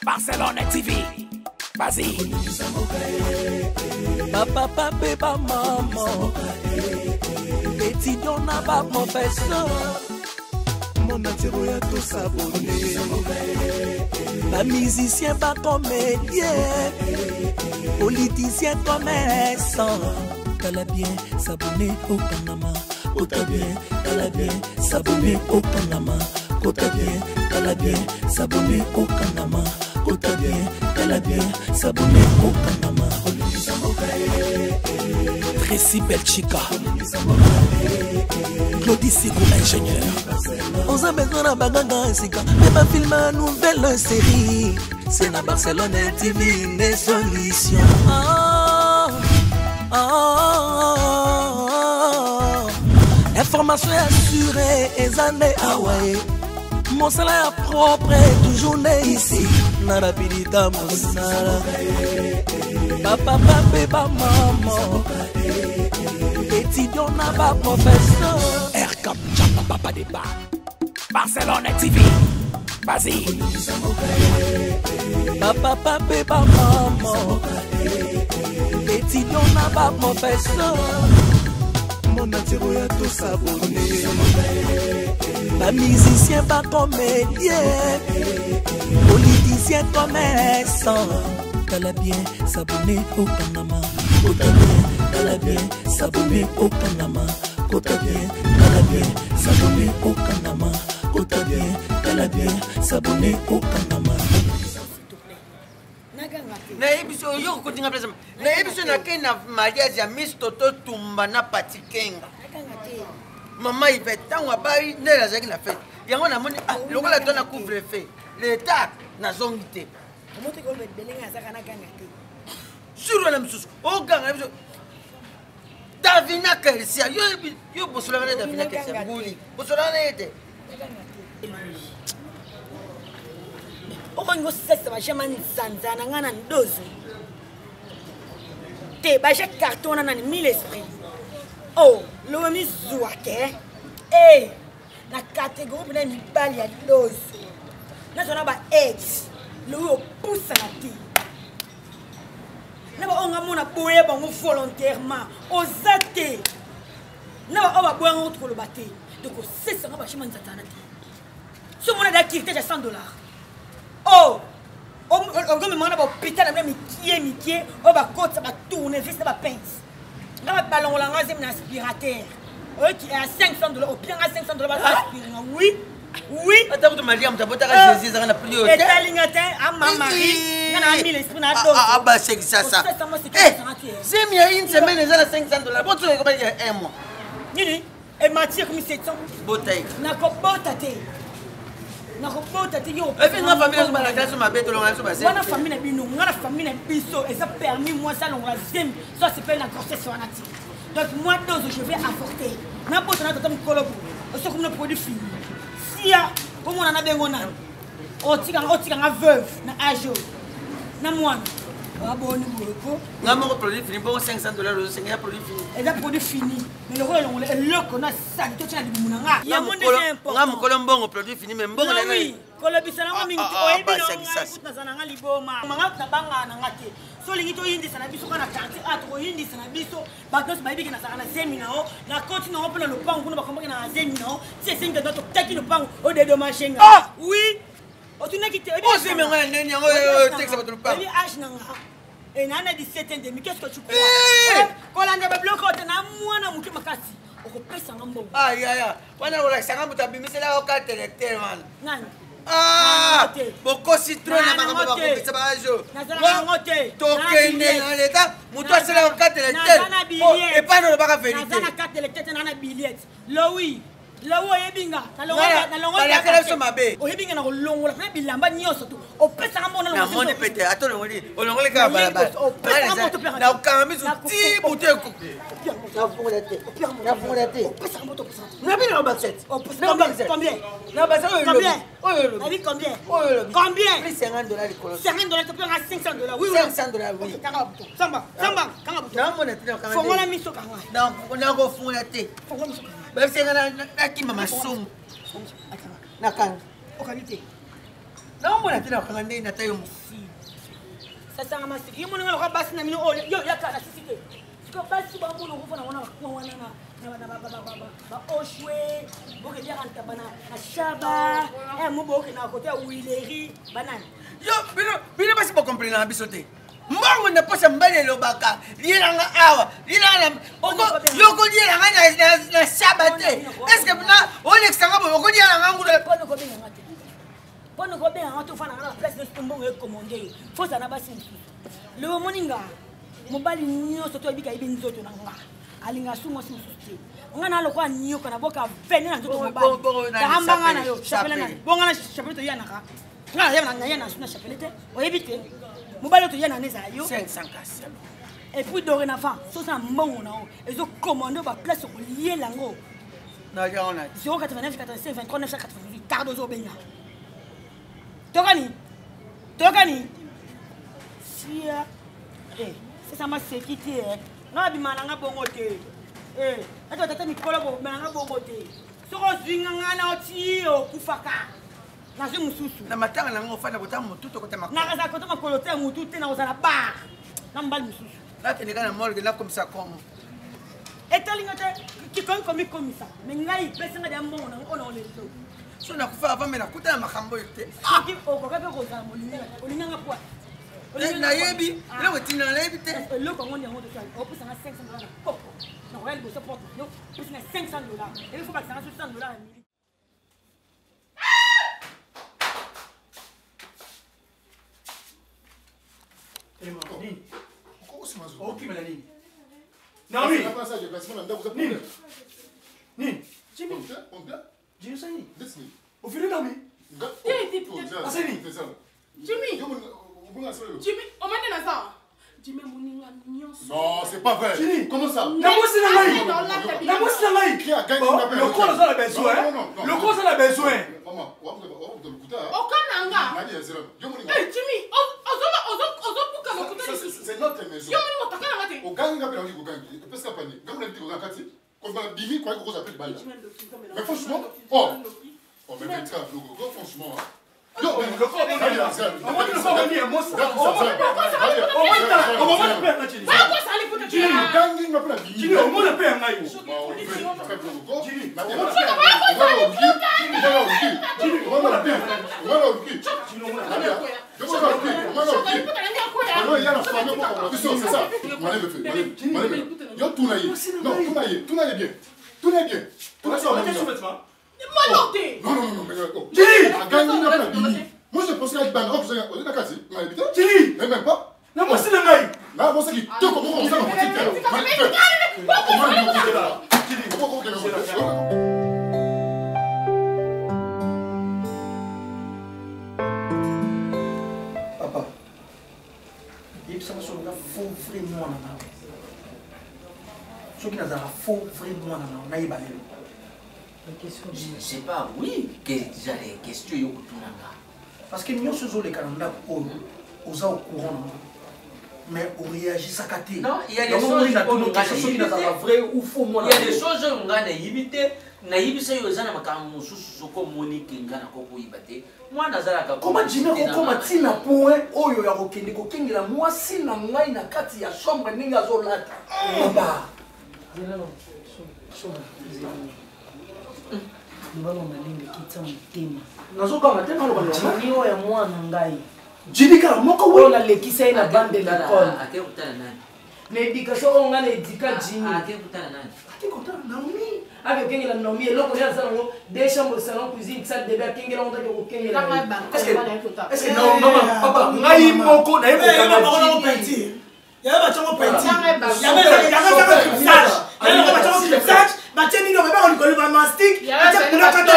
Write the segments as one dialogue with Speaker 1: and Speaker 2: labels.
Speaker 1: Barcelone TV. Vas-y. Bapapa mpe bamama, étudiant na baprofesseur,
Speaker 2: monde entier oya tosabone.
Speaker 1: Bamusicien, bacomédien, politicien, commerçant. Tala bien, s'abonner, okangama. Kota bien, tala bien, s'abonner, okangama. Kota bien, tala bien, s'abonner, okangama. Kota bien, tala bien, s'abonner, okangama. Tracy Belchika, Claudie Sikou, ingénieur. Oza besoin na baganga sika mpe bafilme ya nouvelle série, c'est na Barcelone TV nde solution. Ah, ah, ah. Information assurée eza nde awa ye. Mosala ya propre toujours nde ici na rapidita mosala. Bapapa mpe bamama, étudiant na baprofesseur. Rcap Chapa Papa Deba. Barcelone TV. Vas-y. Bapapa mpe bamama, étudiant na baprofesseur,
Speaker 2: monde entier oya tosabone.
Speaker 1: Bamusicien, bacomédien, politicien, commerçant. Tala bien, s'abonner, okangama. Kota bien, tala bien, s'abonner, okangama. Kota bien, tala bien, s'abonner, okangama. Kota bien, tala bien, s'abonner, okangama.
Speaker 3: Nayebi so yo okotinga place. Nayebi so nakei na mariage ya Miss Toto Tumba na Pati Kenga, mama Ive. Ntango abai nde nazalaki na fete yango. Namoni, ah, lokola to na couvre feu, l'état, nazongi te. Sur wana mosusu oganga na biso Davina Kelsia. Yo, yo bosolaka na Davina Kelsia nguli, bosolaka na ye te.
Speaker 4: Okolingi osalisa bajama nzanza na ngai na ndozo te, baje carton wana nani mille esprit. O lowe mizwa te e na catégorie mpena mibali ya dozo nazwa na ba ex. Lowe opusana te na baoyo nga mona boya bango volontairement, oza te na baoyo baboyango kutu koloba te. Donc osesanga bashima nzanzana te. So mona da critère ya 100 $. Oh, okomemanga na bahôpital na bino mikie mikie oyo bakotisa batournevis na bapince. Nga balongola nga zemi na aspirateur oyoki ya 500 $. Opianga 500 $, baaspire nga. Oui.
Speaker 3: Ata kutu Maria moto abotaka Jésus ezaka na prix oyo te.
Speaker 4: Etalinga te, ama Marie nga na mille esprit na
Speaker 3: Abasekisa sa zemi ya une semaine eza na 500 $. Botoa ekobaki ya un mois.
Speaker 4: Nini emati, ekomi 700.
Speaker 3: Bota ye.
Speaker 4: Nakobota te, nakobota te yo.
Speaker 3: Epi nga famille naso balakela so mabe, tolonga biso base.
Speaker 4: Wana famille na bino, nga na famille na biso eza permis mwasi alongola zemi so asepeli na grossesse wana ti. Donc moi dose, je vais avorter. Nabota na tata mokolo bo osokomi na produit fini. Sia omona na bengo nani otikanga, otikanga veuve na age oyo na mwana aboni boye ko.
Speaker 3: Nga moko produit fini bongo 500 $ ozosenga ya produit fini.
Speaker 4: Eza produit fini, mais lokola elongola eloko na sali totia na libumu na nga, yango nde eza important.
Speaker 3: Nga mokolo mbongo produit fini, mais mbongo na
Speaker 4: oui, kolobisa nango mingi te. Oyebi nango naza nanga liboma manga, nabangaka nanga te. So olingi toyindisa na biso kaka na quartier a, tokoyindisa na biso. Bato nyonso bayebi ke nazalaka na zemi na yo. Nakoti nango mpe na lopango kuna, bakombaki na zemi na yo ti esengi kaka totaki lopango odédommage nga. Oui, otunaki te.
Speaker 3: Ozemi yango ya ndeni yango otekisa bato lopango.
Speaker 4: Oyebi age na nga e naa na 17 ans demi. Qu'est-ce que tu crois? Kolanda babiloko te na mwana moke makasi, okopesanga mbongo.
Speaker 3: Ayaya wana kolakisanga moto abimiselaka carte électeur wana.
Speaker 4: Nani?
Speaker 3: Bokosi trop na makambo bakopesa bajo.
Speaker 4: Yango te.
Speaker 3: Tokende na leta, moto asalaka carte électeur epai olobaka vérité.
Speaker 4: Naza na carte électeur te, naa na billette. Lowi, lowi, oyebi nga.
Speaker 3: Balakela biso mabe.
Speaker 4: Oyebi nga na kolongola na bilamba nyonso to opesaka mbona.
Speaker 3: Namoni pete ata olongoli, olongoli kaka balabala na okanga miso ti butu. Nafungola te, nafungola te. Nabina basket.
Speaker 4: Combien?
Speaker 3: Na basket oyo.
Speaker 4: Combien?
Speaker 3: Oyo olobi.
Speaker 4: Nabi combien?
Speaker 3: Oyo olobi.
Speaker 4: Combien?
Speaker 3: Plus 50 $ likolo.
Speaker 4: 50 $, topengaka 500 $, oui.
Speaker 3: 500 $, oui.
Speaker 4: Kanga buto, samba samba, kanga buto.
Speaker 3: Namona te, nakanga.
Speaker 4: Fongola miso, kanga.
Speaker 3: Nakofungola te.
Speaker 4: Fongola miso, kanga.
Speaker 3: Babisenga nakima masumu, nakanga.
Speaker 4: Okangi te.
Speaker 3: Naomona te nakanga ndenge nata yo mosi.
Speaker 4: Sasanga masiki. Yo moninga lokola basi na mino oyo yo yaka na sisi te. Siko basi ba mona okufa na wana bakwa wana na na ba ba ba ba ba oshwe boke liaka ntaba na na shaba eh mo boke na kote ya wileri banani.
Speaker 3: Yo bino bino basi bo comprendre na biso te. Mbongo na posa mbali elobaka lielanga awa lielanga na yo okolielanga na shaba te. Est-ce que na olekisanga boye okolielanga ngula.
Speaker 4: mpo na kobenga nga tofanda nga na place nyonso to mbongo ekomande yo fozala na basi mosusu lelo omoni nga mobali nyonso to oyebika ayebi nzoto na nga alinga su mwasi mosusu te nga na lokola nyoka na boka vene na nzoto mobali kaka mbanga na yo chapele na bonga na chapele toyanaka nga naya na su na chapele te oyebi te mobali oyo toyana na ezala yo et puis dorénavant sosa na mbongo na yo ezocommande baplace okoliela yango 089 85 23 988 tarde ozobenga tokani tokani sia eh, sesa maseki te eh. nga abima na nga bongo te eh, ata batata mikolo bobima na nga bongo te soki ozwi nga nga na oti okufaka nazwi mosusu
Speaker 3: na matanga na nga ofanda kota motu to kota makolo
Speaker 4: nakozala kota makolo te motu te nakozala bar na mobali mosusu
Speaker 3: nakende kaka na morgue nakomisa kongo
Speaker 4: etali nga te kikoki komikomisa me ngai pesa nga deya mbongo nango oyo naolelo
Speaker 3: so nakufa avant me nakuta na makambo oyo te
Speaker 4: soki okoka mpe kozala molinga olinganga pwa
Speaker 3: nayebi eloko etinda nayebi te
Speaker 4: eloko yango nde yango tosala opesa nga 500 dollar na poko nakoya liboso porte yo opesi nga 500 dollar ebi fo bakisa nga so 100 dollar ya mili
Speaker 5: Nini? Okimela nini? Naomi! Nini? Nini? Jimmy. Jimmy sasa nini? Ofiri Naomi? Asa nini?
Speaker 6: Jimmy. Jimmy, omende na sawa. Jimmy moninga nyonso.
Speaker 7: Non, c'est pas vrai.
Speaker 5: Jimmy.
Speaker 7: Comment ça
Speaker 5: Na mwasi na ngai. Na mwasi na ngai. Lokola oza na besoin. Lokola oza na besoin.
Speaker 7: Maman,
Speaker 6: Okana nga. Eh Jimmy, ozo ozo ozo buka lokuta lisusu.
Speaker 7: C'est notre maison.
Speaker 6: Yo moninga otakana nga te.
Speaker 7: Ogangi nga pe na ogangi. Epesika panier. Nga mona bitiko nga kati. Quand on bimi quoi ko zapper libanda. Mais franchement, oh. Oh mais mais ça logo, franchement.
Speaker 5: Yo,
Speaker 7: Yo tuna ye. Non, tuna ye, tuna ye bien. Tuna ye bien. Tuna
Speaker 6: ye.
Speaker 7: Non, non, non, mais oh.
Speaker 5: Jini!
Speaker 7: Agangi nga pena bimi. Moi je pensais qu'à bang, oh, vous avez kati, nga ebite.
Speaker 5: Jini!
Speaker 7: Mais même pas.
Speaker 5: Na mwasi na ngai.
Speaker 7: Na mwasi kitoko moko osala boutique.
Speaker 5: Papa, yebisanga soki nga faux vrai mwana na yo. Soki nazalaka faux vrai mwana na yo, nayeba lelo.
Speaker 3: Je ne sais pas, oui, j'allais question yo kotuna nga.
Speaker 5: Parce que nyonso ezoleka na ndako oyo oza au courant nango mais oreagisaka te.
Speaker 3: Non, il y a des choses oyo nga
Speaker 5: soki
Speaker 3: nayebi
Speaker 5: nazalaka
Speaker 3: te.
Speaker 5: vrai ou faux mwana
Speaker 3: Il y a des choses oyo nga nayebi te, nayebisa yo eza na makambo mosusu soki omoni ke nga nakoki koyiba te. Mwana azalaka
Speaker 5: Comment Jimmy
Speaker 3: te na
Speaker 5: akokoma
Speaker 3: mama.
Speaker 5: ntina point oyo ya kokende kokengela mwasi na ngai na kati ya chambre ndenge azolata papa
Speaker 8: Lobano malembe kitsa motema.
Speaker 5: Nazokanga te naloba na
Speaker 8: Jimmy oyo ya mwana ngai.
Speaker 5: Jimmy kaka moko
Speaker 8: oyo nalekisa ye na bande de l'école.
Speaker 3: Ake kutana nani?
Speaker 8: Na éducation oyo ngai na éduka Jimmy.
Speaker 3: Ake kutana nani?
Speaker 5: Ake kutana Naomi.
Speaker 8: Ake kokengela Naomi eloko nini aza nango deux chambres salon cuisine salle de bain akengela ngo take kokengela.
Speaker 5: Est-ce que non mama papa ngai moko naye kokanga Jimmy.
Speaker 1: Yaya batyongo peinture yango ezaka clipsage yango batyongo clipsage batie nini obebaka likolo ba mastic batie couleur kata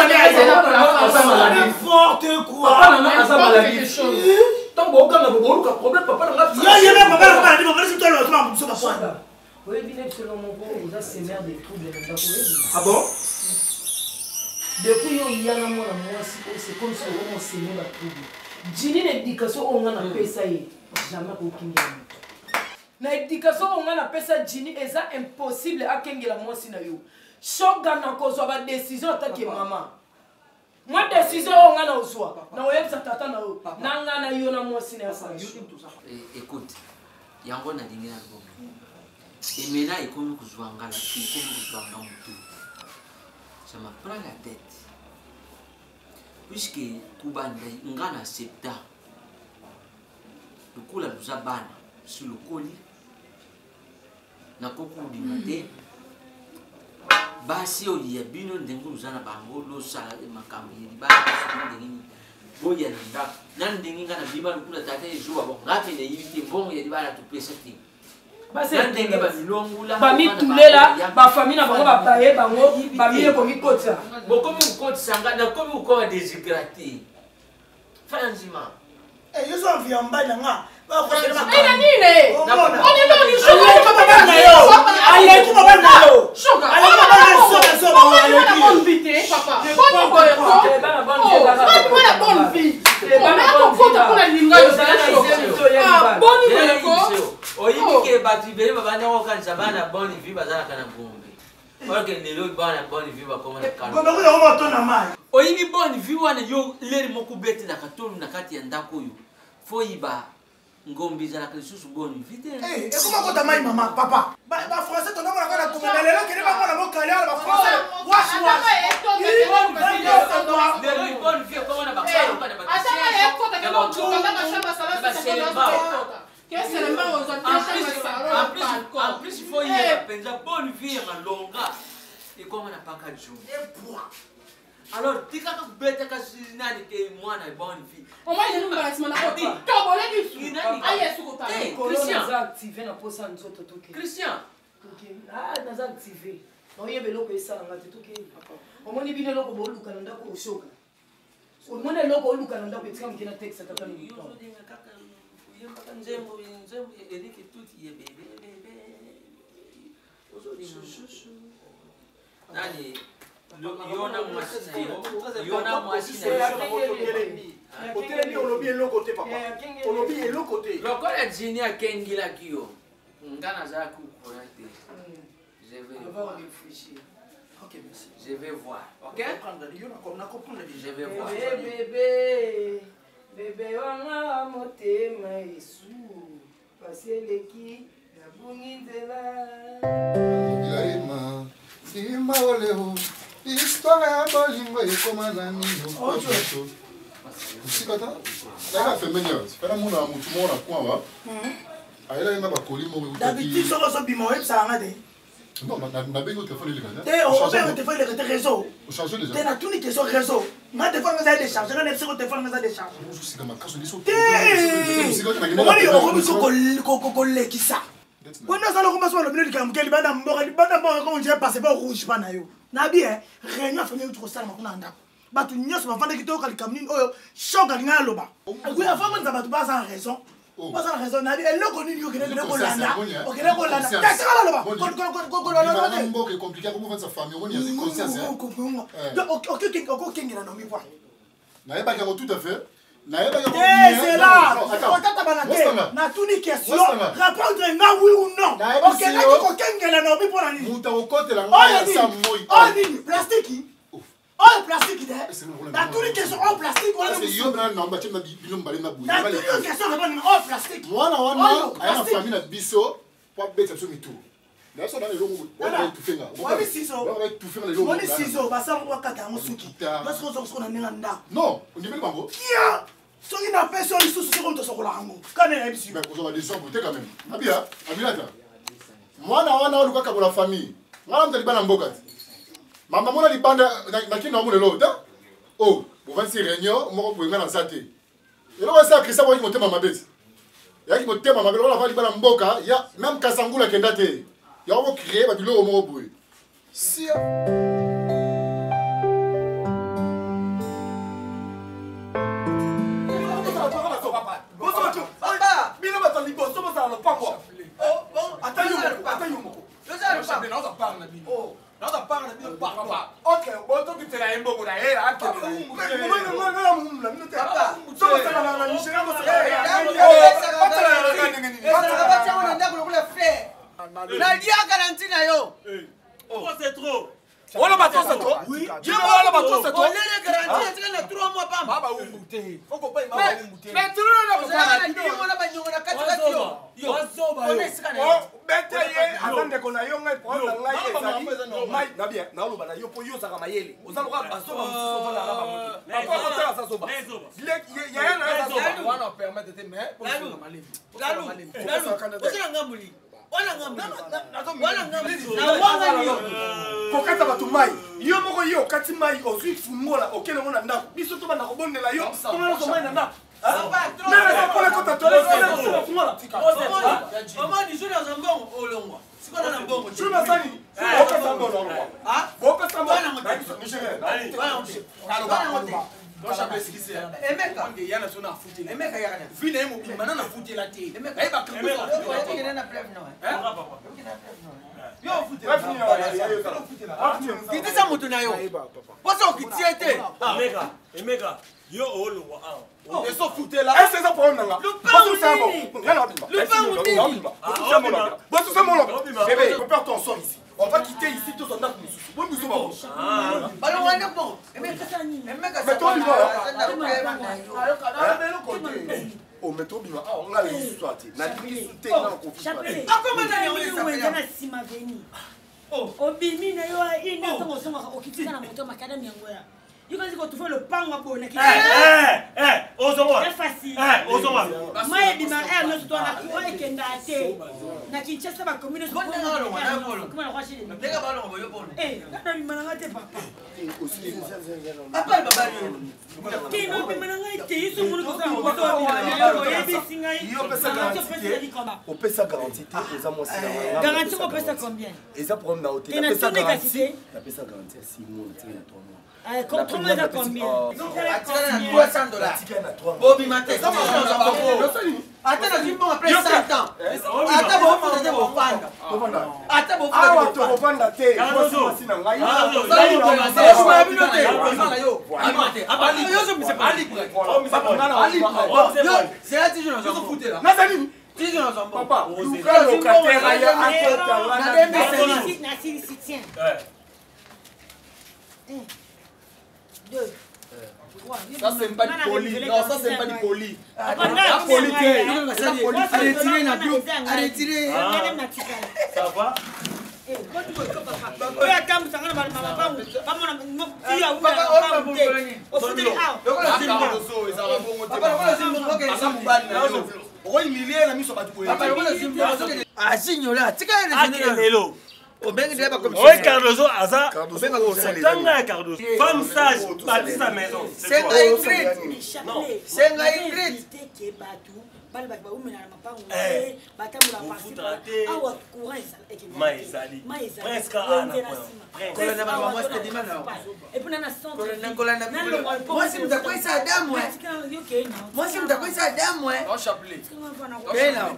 Speaker 1: n'importe quoi
Speaker 5: Papa na nga aza maladif. Ntango bokanga boluka problème papa na nga.
Speaker 1: Yo yeba papa na nga maladif okolisi tolo otuma biso bakwana.
Speaker 8: Oyebi nde biso moko oza semeur de trouble na ndako oyebi.
Speaker 5: Ah bon?
Speaker 8: Depuis yo oya na mwana mwasi oyo c'est comme si okoma oseme ba trouble. Jini na éducation oyo nga napesa ye jamais akokingela moto. Na éducation oyo nga napesa Jini eza impossible akengela mwasi na yo. Shoga na kozwa ba décision atake mama. Mwa décision oyo nga na ozwa na oyebisa tata na yo na nga na yo na mwasi na ya.
Speaker 3: Écoute, yango nalingi na bongo emela ekomi kozwa nga la ekomi kozwa nga motu, ça me prend la tête, puisque kubanda nga na accepta lokola toza bana si lokoli nakoki kobima te. Basi oyo ya bino ndenge oza na bango losala makambo ya libala soki ndenge nini boya na ndako na ndenge nga na bima lokola tata ezuwa bo nga mpe nayebi te mbongo ya libala topesa te na ndenge bamilongola
Speaker 8: bamitulela bafamille na bango babaye bango bamiye komikotisa.
Speaker 3: Bokomi kokotisa nga, nakomi kokoma désgraté franchement.
Speaker 5: Yo so envie ya mobali na nga. Aleki mobali na yo, aleki mobali na soba soba.
Speaker 3: Oyebi ke bato ebele babanda kokanisa bana bonne vie bazalaka na Gombe, orke lelo bana bonne vie bakoma na kalo. Oyebi bonne vie wana yo leri moko obetelaka tolu na kati ya ndako oyo foyiba ngombe ezalaka lisusu bonne vie te.
Speaker 5: Ekoma kota mai mama papa bafrançais tonamonaka na Kongo na lelo kende bamona mokali wana bafrançais wash wash.
Speaker 3: Lelo bonne vie ekoma na bakaluka na en plus fo yeba mpenza bonne vie ya malonga ekoma na paka jour. Alors tikaka kobetaka nani te mwana bonne vie.
Speaker 8: Naza active na posa nzoto toke.
Speaker 3: Christian.
Speaker 8: Naza active, naoyeba eloko esalanga te. Tokei, omoni bino eloko boluka na ndako oshoka, omoni eloko oluka na ndako etika moke na texte tata na moto.
Speaker 3: Oyembaka nzembo nzembo Erike tuti ye bebe bebe nani yo na mwasi na yo, yo na mwasi na yo.
Speaker 5: Otelemi, olobi eloko te papa, olobi eloko te.
Speaker 3: Lokola Jini akengilaki yo, nga nazalaki kokoya te. Je vais
Speaker 8: voir réfléchir.
Speaker 5: Ok, merci.
Speaker 3: Je vais voir. Ok. Je vais voir.
Speaker 8: Bébé, bébé wanga motema esu pasi eleki nabungi nzela.
Speaker 7: Bilaema nsima oleo histoire ya bolingo ekoma na mino mosika ta nayaka pembeni awa fana mona motu moko na coin wa ayelaki nga bakoli moko.
Speaker 5: D'habitude soki ozobima oyebisaka nga te.
Speaker 7: Non, nabengi o telefone eleka.
Speaker 5: Te, obenga telefone eleka te, réseau.
Speaker 7: Ocharge déjà.
Speaker 5: Te, natuni question réseau. Nga telefone nga eza décharge, nga nayebisaki telefone nga eza décharge.
Speaker 7: Ozosika makasi.
Speaker 5: Te, omoni okomi so kolekisa mpona osala okoma so balobi likambo moke libanda mboka, libanda mboka comme je passeport rouge mpa na yo. Nabi réunion ya famille euti kosalama kuna na ndako, bato nyonso bavandaki toyoka likambo nini oyo shok alingai aloba. Afangonisa bato baza na raison, baza na raison. Nabi eloko nini okende kolanda, okende kolanda tekala loba.
Speaker 7: Mboka ecompliqué, akomovanisa famille, omoni azwi conscience.
Speaker 5: Okokengela nomi voi.
Speaker 7: Nayebaki yango tout à fait, nayebaki.
Speaker 5: Ezela otatabana te, natuni question, répondre nga oui ou non. Okendaki kokengela nomi mpo na nini?
Speaker 7: Moto akokotela ngai sa moi.
Speaker 5: Oyo nini? Plastiki oyo, plastiki te. Natuni question, oyo plastiki.
Speaker 7: Yo na na batie na bino mibale na boye.
Speaker 5: Natuni yo question, répondre nga, oyo plastiki.
Speaker 7: Mwana wana aya na famille na biso po abetisa biso mitu na biso na eloko wana etufe nga.
Speaker 5: Wami sizo, moni sizo basala bakata yango suki parce que ozokosoko na ndenge ya ndako.
Speaker 7: Non, ondimeli bango.
Speaker 5: Kia soki napesi yo lisusu soki moto osokola yango kane nayebisi yo.
Speaker 7: Kozwa badécision te quand même. Abia abilata mwana wana oluka kabola famille ngana moto libanda mboka te mama mona libanda nakini na lelo te o bovandisi réunion moko boye nga naza te. Eloko esa Christian boyaki motema mabe te, eyaki motema mabe lokola avandi libanda mboka ya même Kasangula akenda te yango bocrée babiloko moko boye sia.
Speaker 5: Bino bato ya liboso bozala lopango, ata yo moko, ata yo moko naoza part na bino, naoza part na bino papa.
Speaker 9: Ok, botokitela ye mbongo na ye akende.
Speaker 5: Na Nigeria.
Speaker 3: Batiango na ndako lokola fer, naliaka na ntina yo.
Speaker 2: C'est trop.
Speaker 9: Oloba tosa to. Ye moko oloba tosa to.
Speaker 3: Olele garantie etikali na 3 mois pamba.
Speaker 9: Ba umbu te. Oko pa ba umbu te. Mais tu na ko
Speaker 3: Ozalaka na dimo na banyongo na kati kati yo. Yo. Ona esika na yo.
Speaker 9: Bete ye aza ndeko na yo, ngai problème na ngai ezali mai na bien naoloba na yo mpo yo ozalaka mayele, oza lokola bazoba mosusu ovandaka bango te. Papa kotala aza zoba, yaya na yo aza zoba wana permettre te, mais
Speaker 3: Lalu, Lalu, ozala ngambuli. Wana ngambuli. Wana ngambuli. Na wangani yo.
Speaker 9: Kokata bato mai, yo moko yo okati mai, ozwi fungola, okende ngo na ndako, biso tobanda kobondela yo tonga mai na ndako. Nana kota toilette, fungola.
Speaker 3: Omoni jour naza mbongo olongwa. Sikoyo na mbongo.
Speaker 9: Jour nasani okasa mbongo olongwa. Okasa mbongo Nigeria.
Speaker 3: Emeka. Emeka yaka na.
Speaker 9: Vi na ye mobimba na nafutela te.
Speaker 3: Okende na pleuve no.
Speaker 9: Yo.
Speaker 3: Kitisa moto na yo. Posa okiti ye te.
Speaker 10: Emeka, Emeka, yo olongwa awa.
Speaker 9: Ezofutela ese eza problème nanga.
Speaker 3: Lupangu nini?
Speaker 9: Bosusa molo bébé, prépare ton sort ici, on va quitter ici, tous en ndako mosusu bo biso bango.
Speaker 3: Balongwa nde bongo. Emeka. Emeka.
Speaker 9: Mais toi, bima. O mais tobima awa, nga lisusu ate nalingi su te nga nakofuta.
Speaker 3: Akoma na yango.
Speaker 4: Wenze na nsima veni obimi na yo ine ntango ozongaka okitika na moto makadami yango ya yokazi kotufa lopango boye.
Speaker 10: Ozonga.
Speaker 4: Facile.
Speaker 10: Ozonga.
Speaker 4: Mai ebima aire nyonso to na courant ekenda te na Kinshasa, bakomi
Speaker 3: Ndenge balongwa boyo bono.
Speaker 4: Nabima na ngai te, papa.
Speaker 3: Papa babali yo.
Speaker 4: Te, nabima na ngai te. Yeso moni kozala oyebisi ngai.
Speaker 9: Yo opesa garantie te, opesa garantie te, oza mwasi na nga.
Speaker 4: Garantie kopesa combien?
Speaker 9: Eza problème na yo te.
Speaker 4: Te,
Speaker 9: napesa
Speaker 4: natuni kasi
Speaker 9: garantie
Speaker 4: te.
Speaker 9: Napesa garantie ya 6 mois, natikali na 3 mois.
Speaker 4: Contrat eza combien?
Speaker 3: Atikala na $200.
Speaker 9: Natikali na 3 mois.
Speaker 3: Bobima te. Ata nazwi mbongo après 100 ans. Ata bofuta te, bofanda. Ata bofuta.
Speaker 9: Awa tokovanda te, mwasi mwasi na ngai.
Speaker 3: Osima bino te. Zela ti jour nazwa.
Speaker 9: Naza nini?
Speaker 3: Ti jour nazwa mbongo.
Speaker 9: Papa, luka locataire aya akota.
Speaker 4: Nasilisi, tiens. Un, deux, trois.
Speaker 9: Ça, c'est pas du poli. Non, ça, c'est pas du poli. La poli te.
Speaker 3: Aretire na groupe. Aretire.
Speaker 10: Ça va.
Speaker 4: Oyo atambusanga na mapangu, bamona. Ofuteli awa.
Speaker 9: Okohumilie na miso bato boye.
Speaker 3: Azinyola tika.
Speaker 10: Ake lelo.
Speaker 3: Obengi nde.
Speaker 10: Oye Cardozo aza tanga ya Cardozo. Femme sage bâtit sa maison.
Speaker 3: Senga Ingrid. Senga Ingrid.
Speaker 4: Ke bato bana, bato baumela na mapango te, batambola
Speaker 10: Bofuta
Speaker 4: par-ci.
Speaker 10: te.
Speaker 4: Awa courant.
Speaker 10: Mai ezali.
Speaker 4: Mai ezali.
Speaker 10: Presque awa na point. Prince.
Speaker 3: Kolanda bango, mwasi tedima na yo.
Speaker 4: Et puis na centre.
Speaker 3: Kolanda mwasi moto akweyisa Adamu. Mwasi moto akweyisa Adamu. Kena.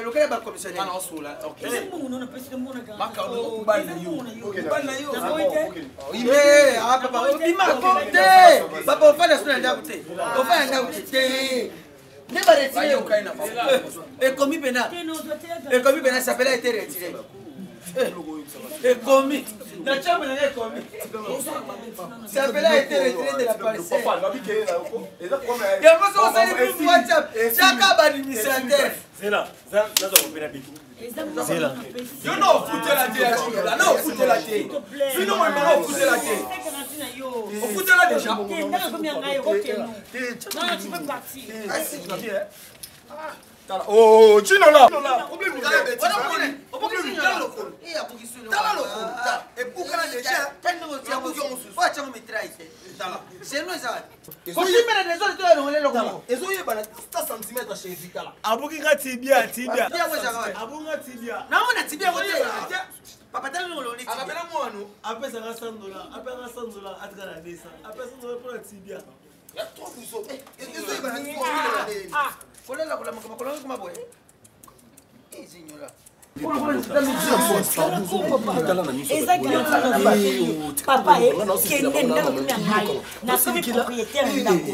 Speaker 3: Lukela bacommissionnaire. Papa obima ko te, papa ofanda so na ndako te, ofanda ndako te te nde baretire. Ekomi pena, ekomi pena, sapela ete retire, ekomi na chambre nanga, ekomi sapela ete retire de la parcelle. Yango soki osali groupe WhatsApp, tiaka baadministrateur.
Speaker 10: Zela, nazwa kopena biki. Zela.
Speaker 9: Yo na ofutela te ya Chinola, na ofutela te bino moyema, na ofutela te, ofutela déjà.
Speaker 4: Non, tu peux partir.
Speaker 9: Oh, Chinola.
Speaker 3: Tala lokolo ebukana déjà, oyo mitraille te, seno eza kosimbela desole to elongole eloko moko.
Speaker 9: Ezoyebana ta centimètre chez tala.
Speaker 10: Abuki nga tibia, tibia.
Speaker 3: Yango ezaka wapi?
Speaker 10: Abuki nga tibia.
Speaker 3: Namona tibia yango te, papa, tala elongole tibia.
Speaker 9: Akapela mwano.
Speaker 10: Apesaka $100, apesaka $100, atika na 200. Apesa $100 mpona tibia.
Speaker 9: Ezoyebana.
Speaker 3: Kolela kola makolo kuma boye ezinyola.
Speaker 4: Eza garanti papa e kende ndako kuna ya ngai nakomi propriétaire ya ndako.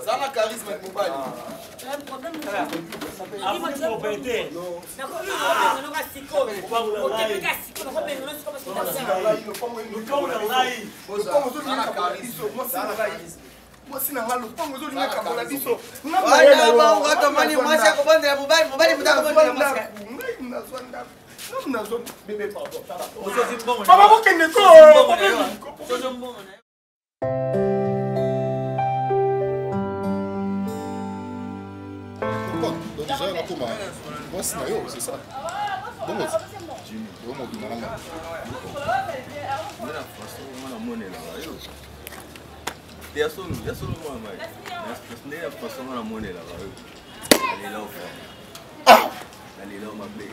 Speaker 9: Zala charisme mobali. Mwasi na nga lopango ezolinga kabola biso.
Speaker 3: Mwasi akobondela mobali, mobali moto akobondela mwasi.
Speaker 9: Ngai nazwa ndako, ngai nazwa bebe, pardon.
Speaker 3: Papa,
Speaker 9: Papa kokende ko.
Speaker 7: Donc déjà nakoma mwasi na yo, c'est ça. Bongo yo mobima na ngai.
Speaker 11: Nde na façon nga namonelaka yo te, ya solo, ya solo, mwana mai, nde ya façon nga namonelaka yo, nalela yo fort, nalela yo mabe.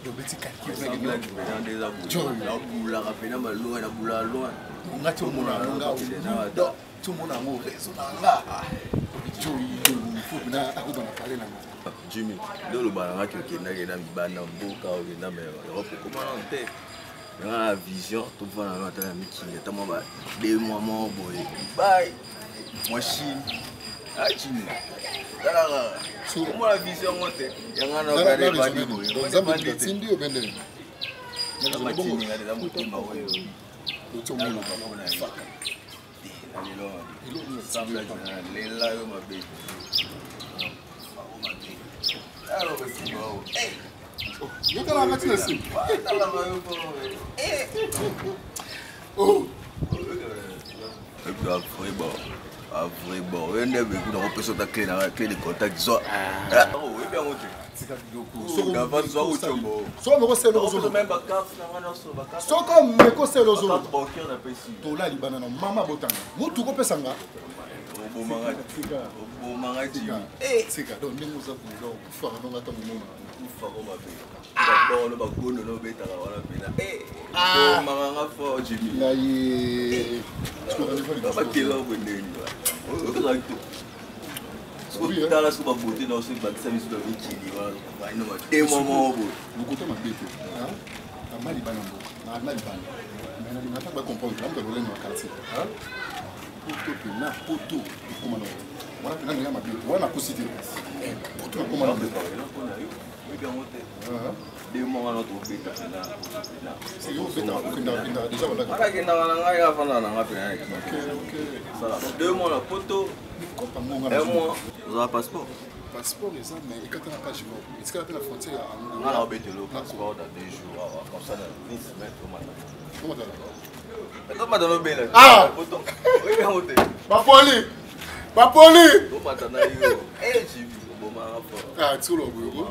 Speaker 7: Obeti.
Speaker 11: Nabulaka mpena maloin, nabulaka loin.
Speaker 7: Nga ti omona yango, ti omona yango réseau na nga joyi na akobana pale na nga.
Speaker 11: Jimmy, nde oloba na ngaki okendaki na mibanda mboka, okenda me Europe, okoma nano te. Nanga na vision tovanda nano ata na mikili, ata mwa ba 2 mois moko boye, Dubai, mwa Chine. Ah Jimmy, talaka, omona vision yango te, yanga na okade ebandi boye.
Speaker 7: Nzambe atindi yo bende.
Speaker 11: Matindinga eza motema oyo.
Speaker 7: Oti omona faka.
Speaker 11: Lela yo mabe.
Speaker 7: Yotalaka ntina nsima.
Speaker 11: Vrai bon, a vrai bon, oyo nde bekuna kopesa ota clé na clé de contact, zwa, oyebi yango te.
Speaker 7: Soki omekosela, soki omekosela, ozoloba tola libanda na mama botanga motu kopesanga.
Speaker 11: Obomanga Jimi.
Speaker 7: Tika, donc ndenge oza boye, okufaka ndongo ata momona.
Speaker 11: Okufaka mabe, bagono bagono na obetaka wana mpena obomaka nga fort, Jimi.
Speaker 7: Ngai.
Speaker 11: Bakela boye ndenge okozala kitoko. Tala so babote na oso ebakisa biso na mikili wana, baino matema moko boye.
Speaker 7: Lokote mabe te, ama libanda mboka na libanda, mais nalinga ata bacomprendre namuta lolenge ya quartier poto mpena poto ekoma na wana mpena ndenge mabe wana nakosi te, poto nakoma na.
Speaker 11: Oyebi yango te, 2 mois wana tobeta pena.
Speaker 7: Okendaka déjà?
Speaker 11: Akendaka na ngai, afandaka na ngai pena. Sala 2 mois na poto, un mois ozala passeport.
Speaker 7: Passeport eza, mais ekata na page moko, etikala mpe na frontière ya Angola.
Speaker 11: Nga na obetelo passeport dans 2 jours awa, comme ça na une semaine tomata, tomata nobela poto, oyebi yango te.
Speaker 7: Bapoli, bapoli.
Speaker 11: Tomata na yo. Jibi, obomaka fort.
Speaker 7: Ah, tolo boyoko.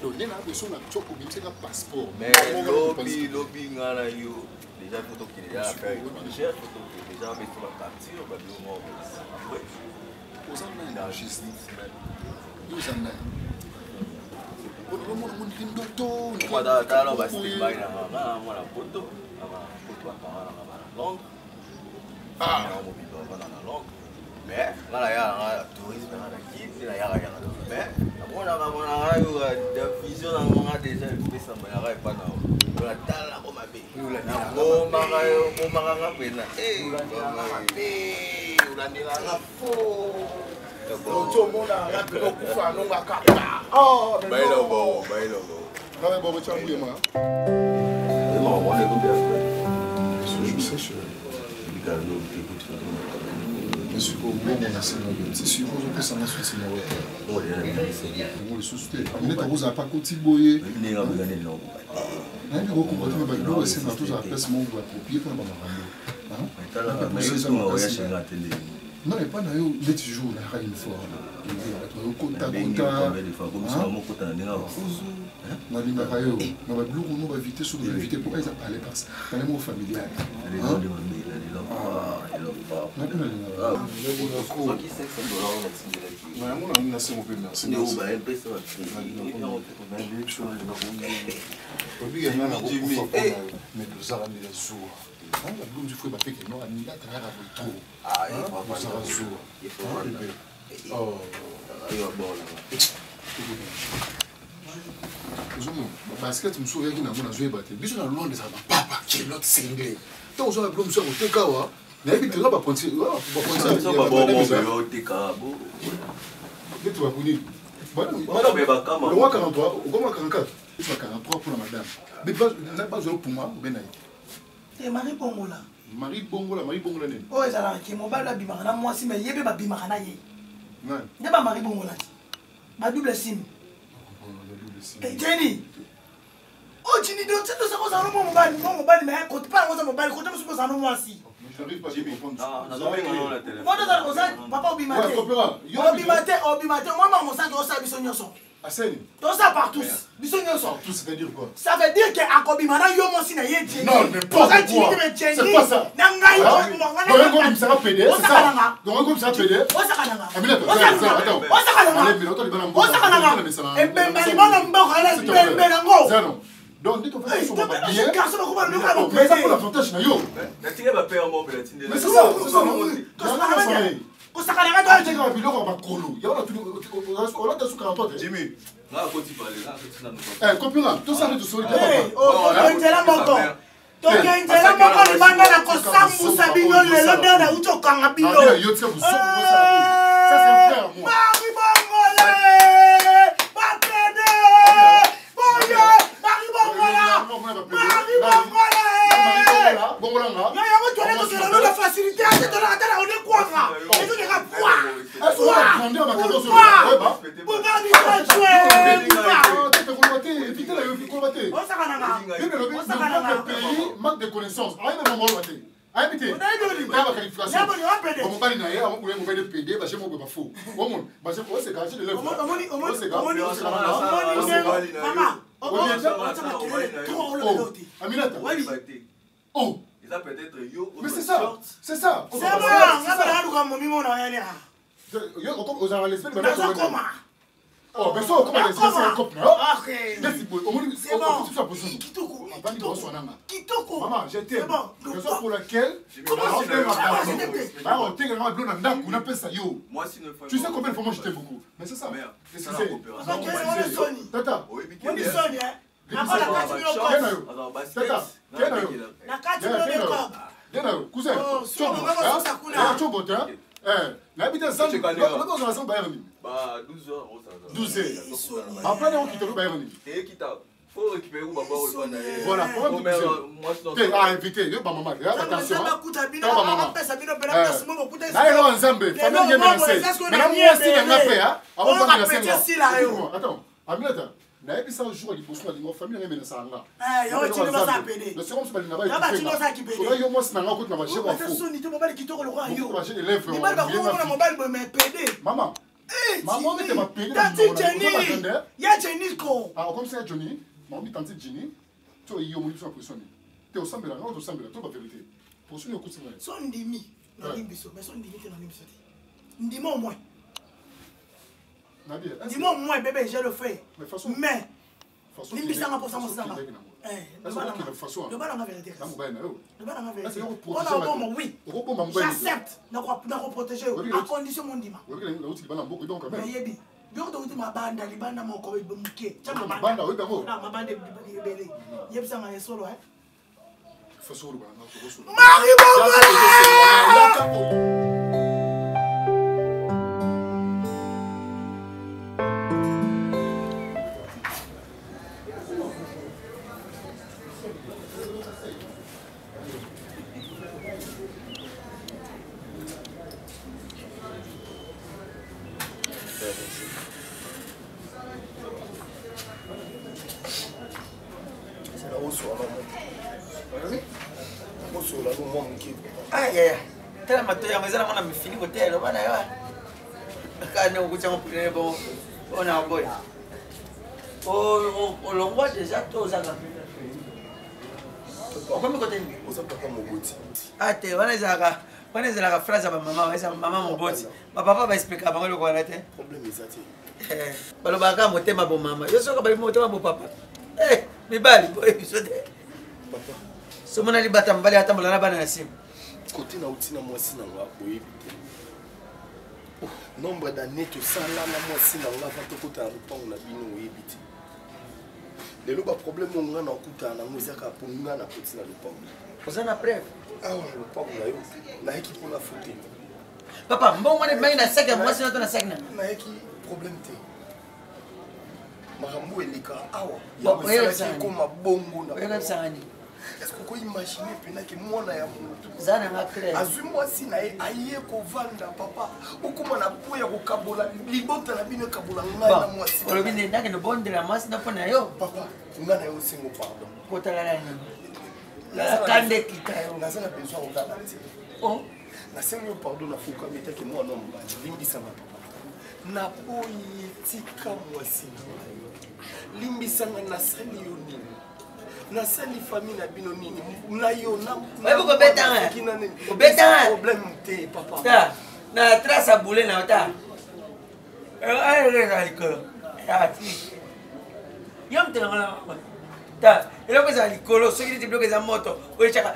Speaker 7: Donc nde na biso na toko obimisaka passeport.
Speaker 11: Mais lobi, lobi nga na yo déjà faut tokende déjà affaire étrangère, faut tokende déjà biso bacapture babilo moko après.
Speaker 7: Oza nani juste? Yo oza nani? Omona mondiki ndoto.
Speaker 11: Tala bastebai na nga mwana poto, poto baparent nanga bana Londres, mobimba bavanda na Londres, mais nga na yaka nanga tourisme nanga na Kine te, na yaka yaka, mais namonaka monaka yoka vision na nga déjà epesama yaka epa na yo, natalako mabe, nabomaka yo, bomaka nga mpena.
Speaker 9: Olandelanga fo, ozomonanga mpe okufa nonga kaka.
Speaker 11: Bayilobo, bayilobo.
Speaker 7: Nawe bobo tya mbuyema. Je sais, sikoyo mbongo na nsima ti sikoyo ozopesanga suti na yango lisusu te, neti akozala pa koti boye, nayebi kokomba te. Babiloko esenga tozala place moko boye approprié mpona bamakambo. Non, epa na yo neti jour nayaka une fois wana, bato bayokotakota, nalingaka yo na babiloko no bavite, soki bavite mpo eza palais, parce palais moko familial nga mpe nalingaka na yango. Na nasengo mpe merci. Obika nga nakokufa mpona yo, mais tozaka nde zuwa babilo mosusu bapeke no anilataka boye trop, ozaka zuwa bebe.
Speaker 11: Ayo bona.
Speaker 7: Ozomona basket mosusu oyaki nango nazoyeba te. Biso na Londres ezala bapapa kelote single. Ntango oza na bilo mosusu ya koteka awa, nayebi te nga baponti neti babuni longwa 43 okoma 44 ba 43 mpona madame bazwa yo puma obe na ye
Speaker 5: te. Marie Bongola.
Speaker 7: Marie Bongola, Marie Bongola nini?
Speaker 5: Oyo ezalaka ke mobali abimaka na mwasi, mais ye mpe babimaka na ye nde ba Marie Bongola ti ba double sim. Jenny, oyo jini do ti toza kozala no mwa mobali, mwa mobali, mais kote mpa yango oza mobali, kote mosusu ozala no mwasi. Papa, obima te, obima te, obima te. Omoi maka mosantu osala biso nyonso.
Speaker 7: Aseni.
Speaker 5: Toza partout. Biso nyonso.
Speaker 7: Tout c'est-à-dire quoi?
Speaker 5: Ça veut dire que akobima na yo mwasi na ye Jenny.
Speaker 7: Non, n'importe
Speaker 5: quoi.
Speaker 7: quoi.
Speaker 5: C'est
Speaker 7: pas ça.
Speaker 5: Na ngai.
Speaker 7: Donc comme ça PD, c'est ça. Donc comme ça PD.
Speaker 5: Osaka nanga.
Speaker 7: Amina, attends.
Speaker 5: Osaka nanga. Osaka nanga. Ebemba libana mboka na ebembe nango.
Speaker 7: Zano. Donc dit on fait son bien.
Speaker 5: Garçon bakoma loka
Speaker 7: ba. Mais ça pour l'avantage na yo.
Speaker 11: Natinga ba père mobile atinde.
Speaker 7: Mais c'est ça, c'est ça.
Speaker 5: Kosakana
Speaker 7: nga to biloko ya bakolo yango olata suka na to te.
Speaker 11: Jimmy, nga akoti pale, nga akoti nanu.
Speaker 7: Eh, kopinga, tosala nde tosoli
Speaker 5: te. Nzela moko, toke nzela moko libanda na kosambusa bino lelo nde nauti okanga bino. Mari Bongole, bapede boye, Mari Bongola, Mari Bongola. Yo yango tole tokela na facilité ate tolaka ata na one kwanga ezokeka pwa.
Speaker 7: Manque de connaissance ayebi mama oloba te, ayebi te ba qualification. Mobali na ye amokulu ye mobali pede baje moko bafo omona baje oseka aje de lèvre oseka. Aminata, oh.
Speaker 11: Eza peut-être yo.
Speaker 7: Mais c'est ça, c'est ça.
Speaker 5: C'est bon, nga bana luka momi mona yani.
Speaker 7: Ozalaka lesbienne?
Speaker 5: Nazokoma.
Speaker 7: Oh, mais so okoma lesbienne, c'est un couple.
Speaker 5: Ok.
Speaker 7: Neti boye omoni.
Speaker 5: C'est bon.
Speaker 7: Okuti biso
Speaker 5: kitoko.
Speaker 7: Abandi boswananga.
Speaker 5: Kitoko.
Speaker 7: Maman, je t'aime.
Speaker 5: C'est bon.
Speaker 7: Raison pour laquelle otekanga bilo na ndako napesa yo. Tu sais combien de fois moi je t'aime beaucoup. Mais c'est ça. Excusez. Tata.
Speaker 5: Oni soni hein.
Speaker 7: Tata, cousin, tchobo te. Nayebi te ozala zandu bayere nini. 12 heures après nde okita bayere nini. Voilà, te ah invité yo bamama te, attention. Nayelo nzambe famille ngeme na se mena mwasi na nga mpe akobanga na senga. Attends, Aminata, nayebisa jour ya liboso na lingo famille na ngai emenesaka nga. C'est comme si balinga basoka yo mwasi na nga okoti na baje baje élève. Mama, mama, obete bapede.
Speaker 5: Tanti Jenny, ya Jenny ko.
Speaker 7: Ah, comme ça Johnny, mami, tanti Jenny, to yo moni biso na position nini te? Osambela nga, tosambela to ba vérité position nini okuti ngai?
Speaker 5: So ndimi nalingi biso, mais so ndimi te, nalingi biso te. Ndima au moins. Ndima au moins, bébé, j'ai le fait. Mais limbisanga mposa mosanga. Loba nanga vérité, loba nanga vérité. Mpona oboma, oui, j'accepte, nakoprotege yo à condition mondima. Nayebi biloko tokuti mabanda libanda moko moke. Mabanda ebele, yebisanga ya solo. Marie Bongola.
Speaker 3: Tala matoi yango eza nango na mifini koteya eloba na yo kaka ndenge okuti yango pulele bongo oyo na boye olongwa deja to ozaka okomi kote nini?
Speaker 9: Oza papa moboti.
Speaker 3: Ah te, wana ezalaka, wana ezalaka phrase ya bamama, eza mama moboti. Bapapa baexplikaka bango eloko wana te.
Speaker 9: Problème eza te.
Speaker 3: Balobaka kaka motema bomama, yo soki bali motema bopapa, mibali boye biso te.
Speaker 9: Papa.
Speaker 3: Somona libata mobali atambola na bana na nsima.
Speaker 9: Kote nauti na mwasi na nga, boyebi te. Nombre d'année tosala na mwasi na nga avant tokota na lopango na bino oyebi te. Lelo ba problème oyo nga nakutana nango eza kaka mpo nga nakoti na lopango.
Speaker 3: Oza na preuve?
Speaker 9: Awa na lopango na yo nayaki mpo na fute.
Speaker 3: Papa, mbongo wana ebimaki na saki ya mwasi na to na saki na?
Speaker 9: Nayaki problème te. Makambo eleka awa yango esalaki ekoma bongo na
Speaker 3: oyebisaka nini?
Speaker 9: Est-ce que okoimagine mpena ke mwana ya motu
Speaker 3: Za na nga clair.
Speaker 9: Azwi mwasi na ye aye kovanda papa okóma na po ya kokabola libota na bino ekabola ngai na mwasi.
Speaker 3: Olobi nde nakende bondela mwasi na mpo na yo.
Speaker 9: Papa, ngai na yo osengo pardon.
Speaker 3: Kotalala nini? Kanda ekita yo.
Speaker 9: Naza na besoin olala te.
Speaker 3: Oh.
Speaker 9: Nasengi yo pardon na fukami etake mwana mobali limbisanga papa. Naboyi tika mwasi na ngai. Limbisanga nasali yo nini? Nasali famille na bino nini? Na yo na
Speaker 3: oyebi kobetanga obetanga
Speaker 9: problème te papa.
Speaker 3: Ta na trace ya boule na yo ta ezala likolo ati yo moto nango ta eloko ezala likolo soki neti biloko eza moto oyetyaka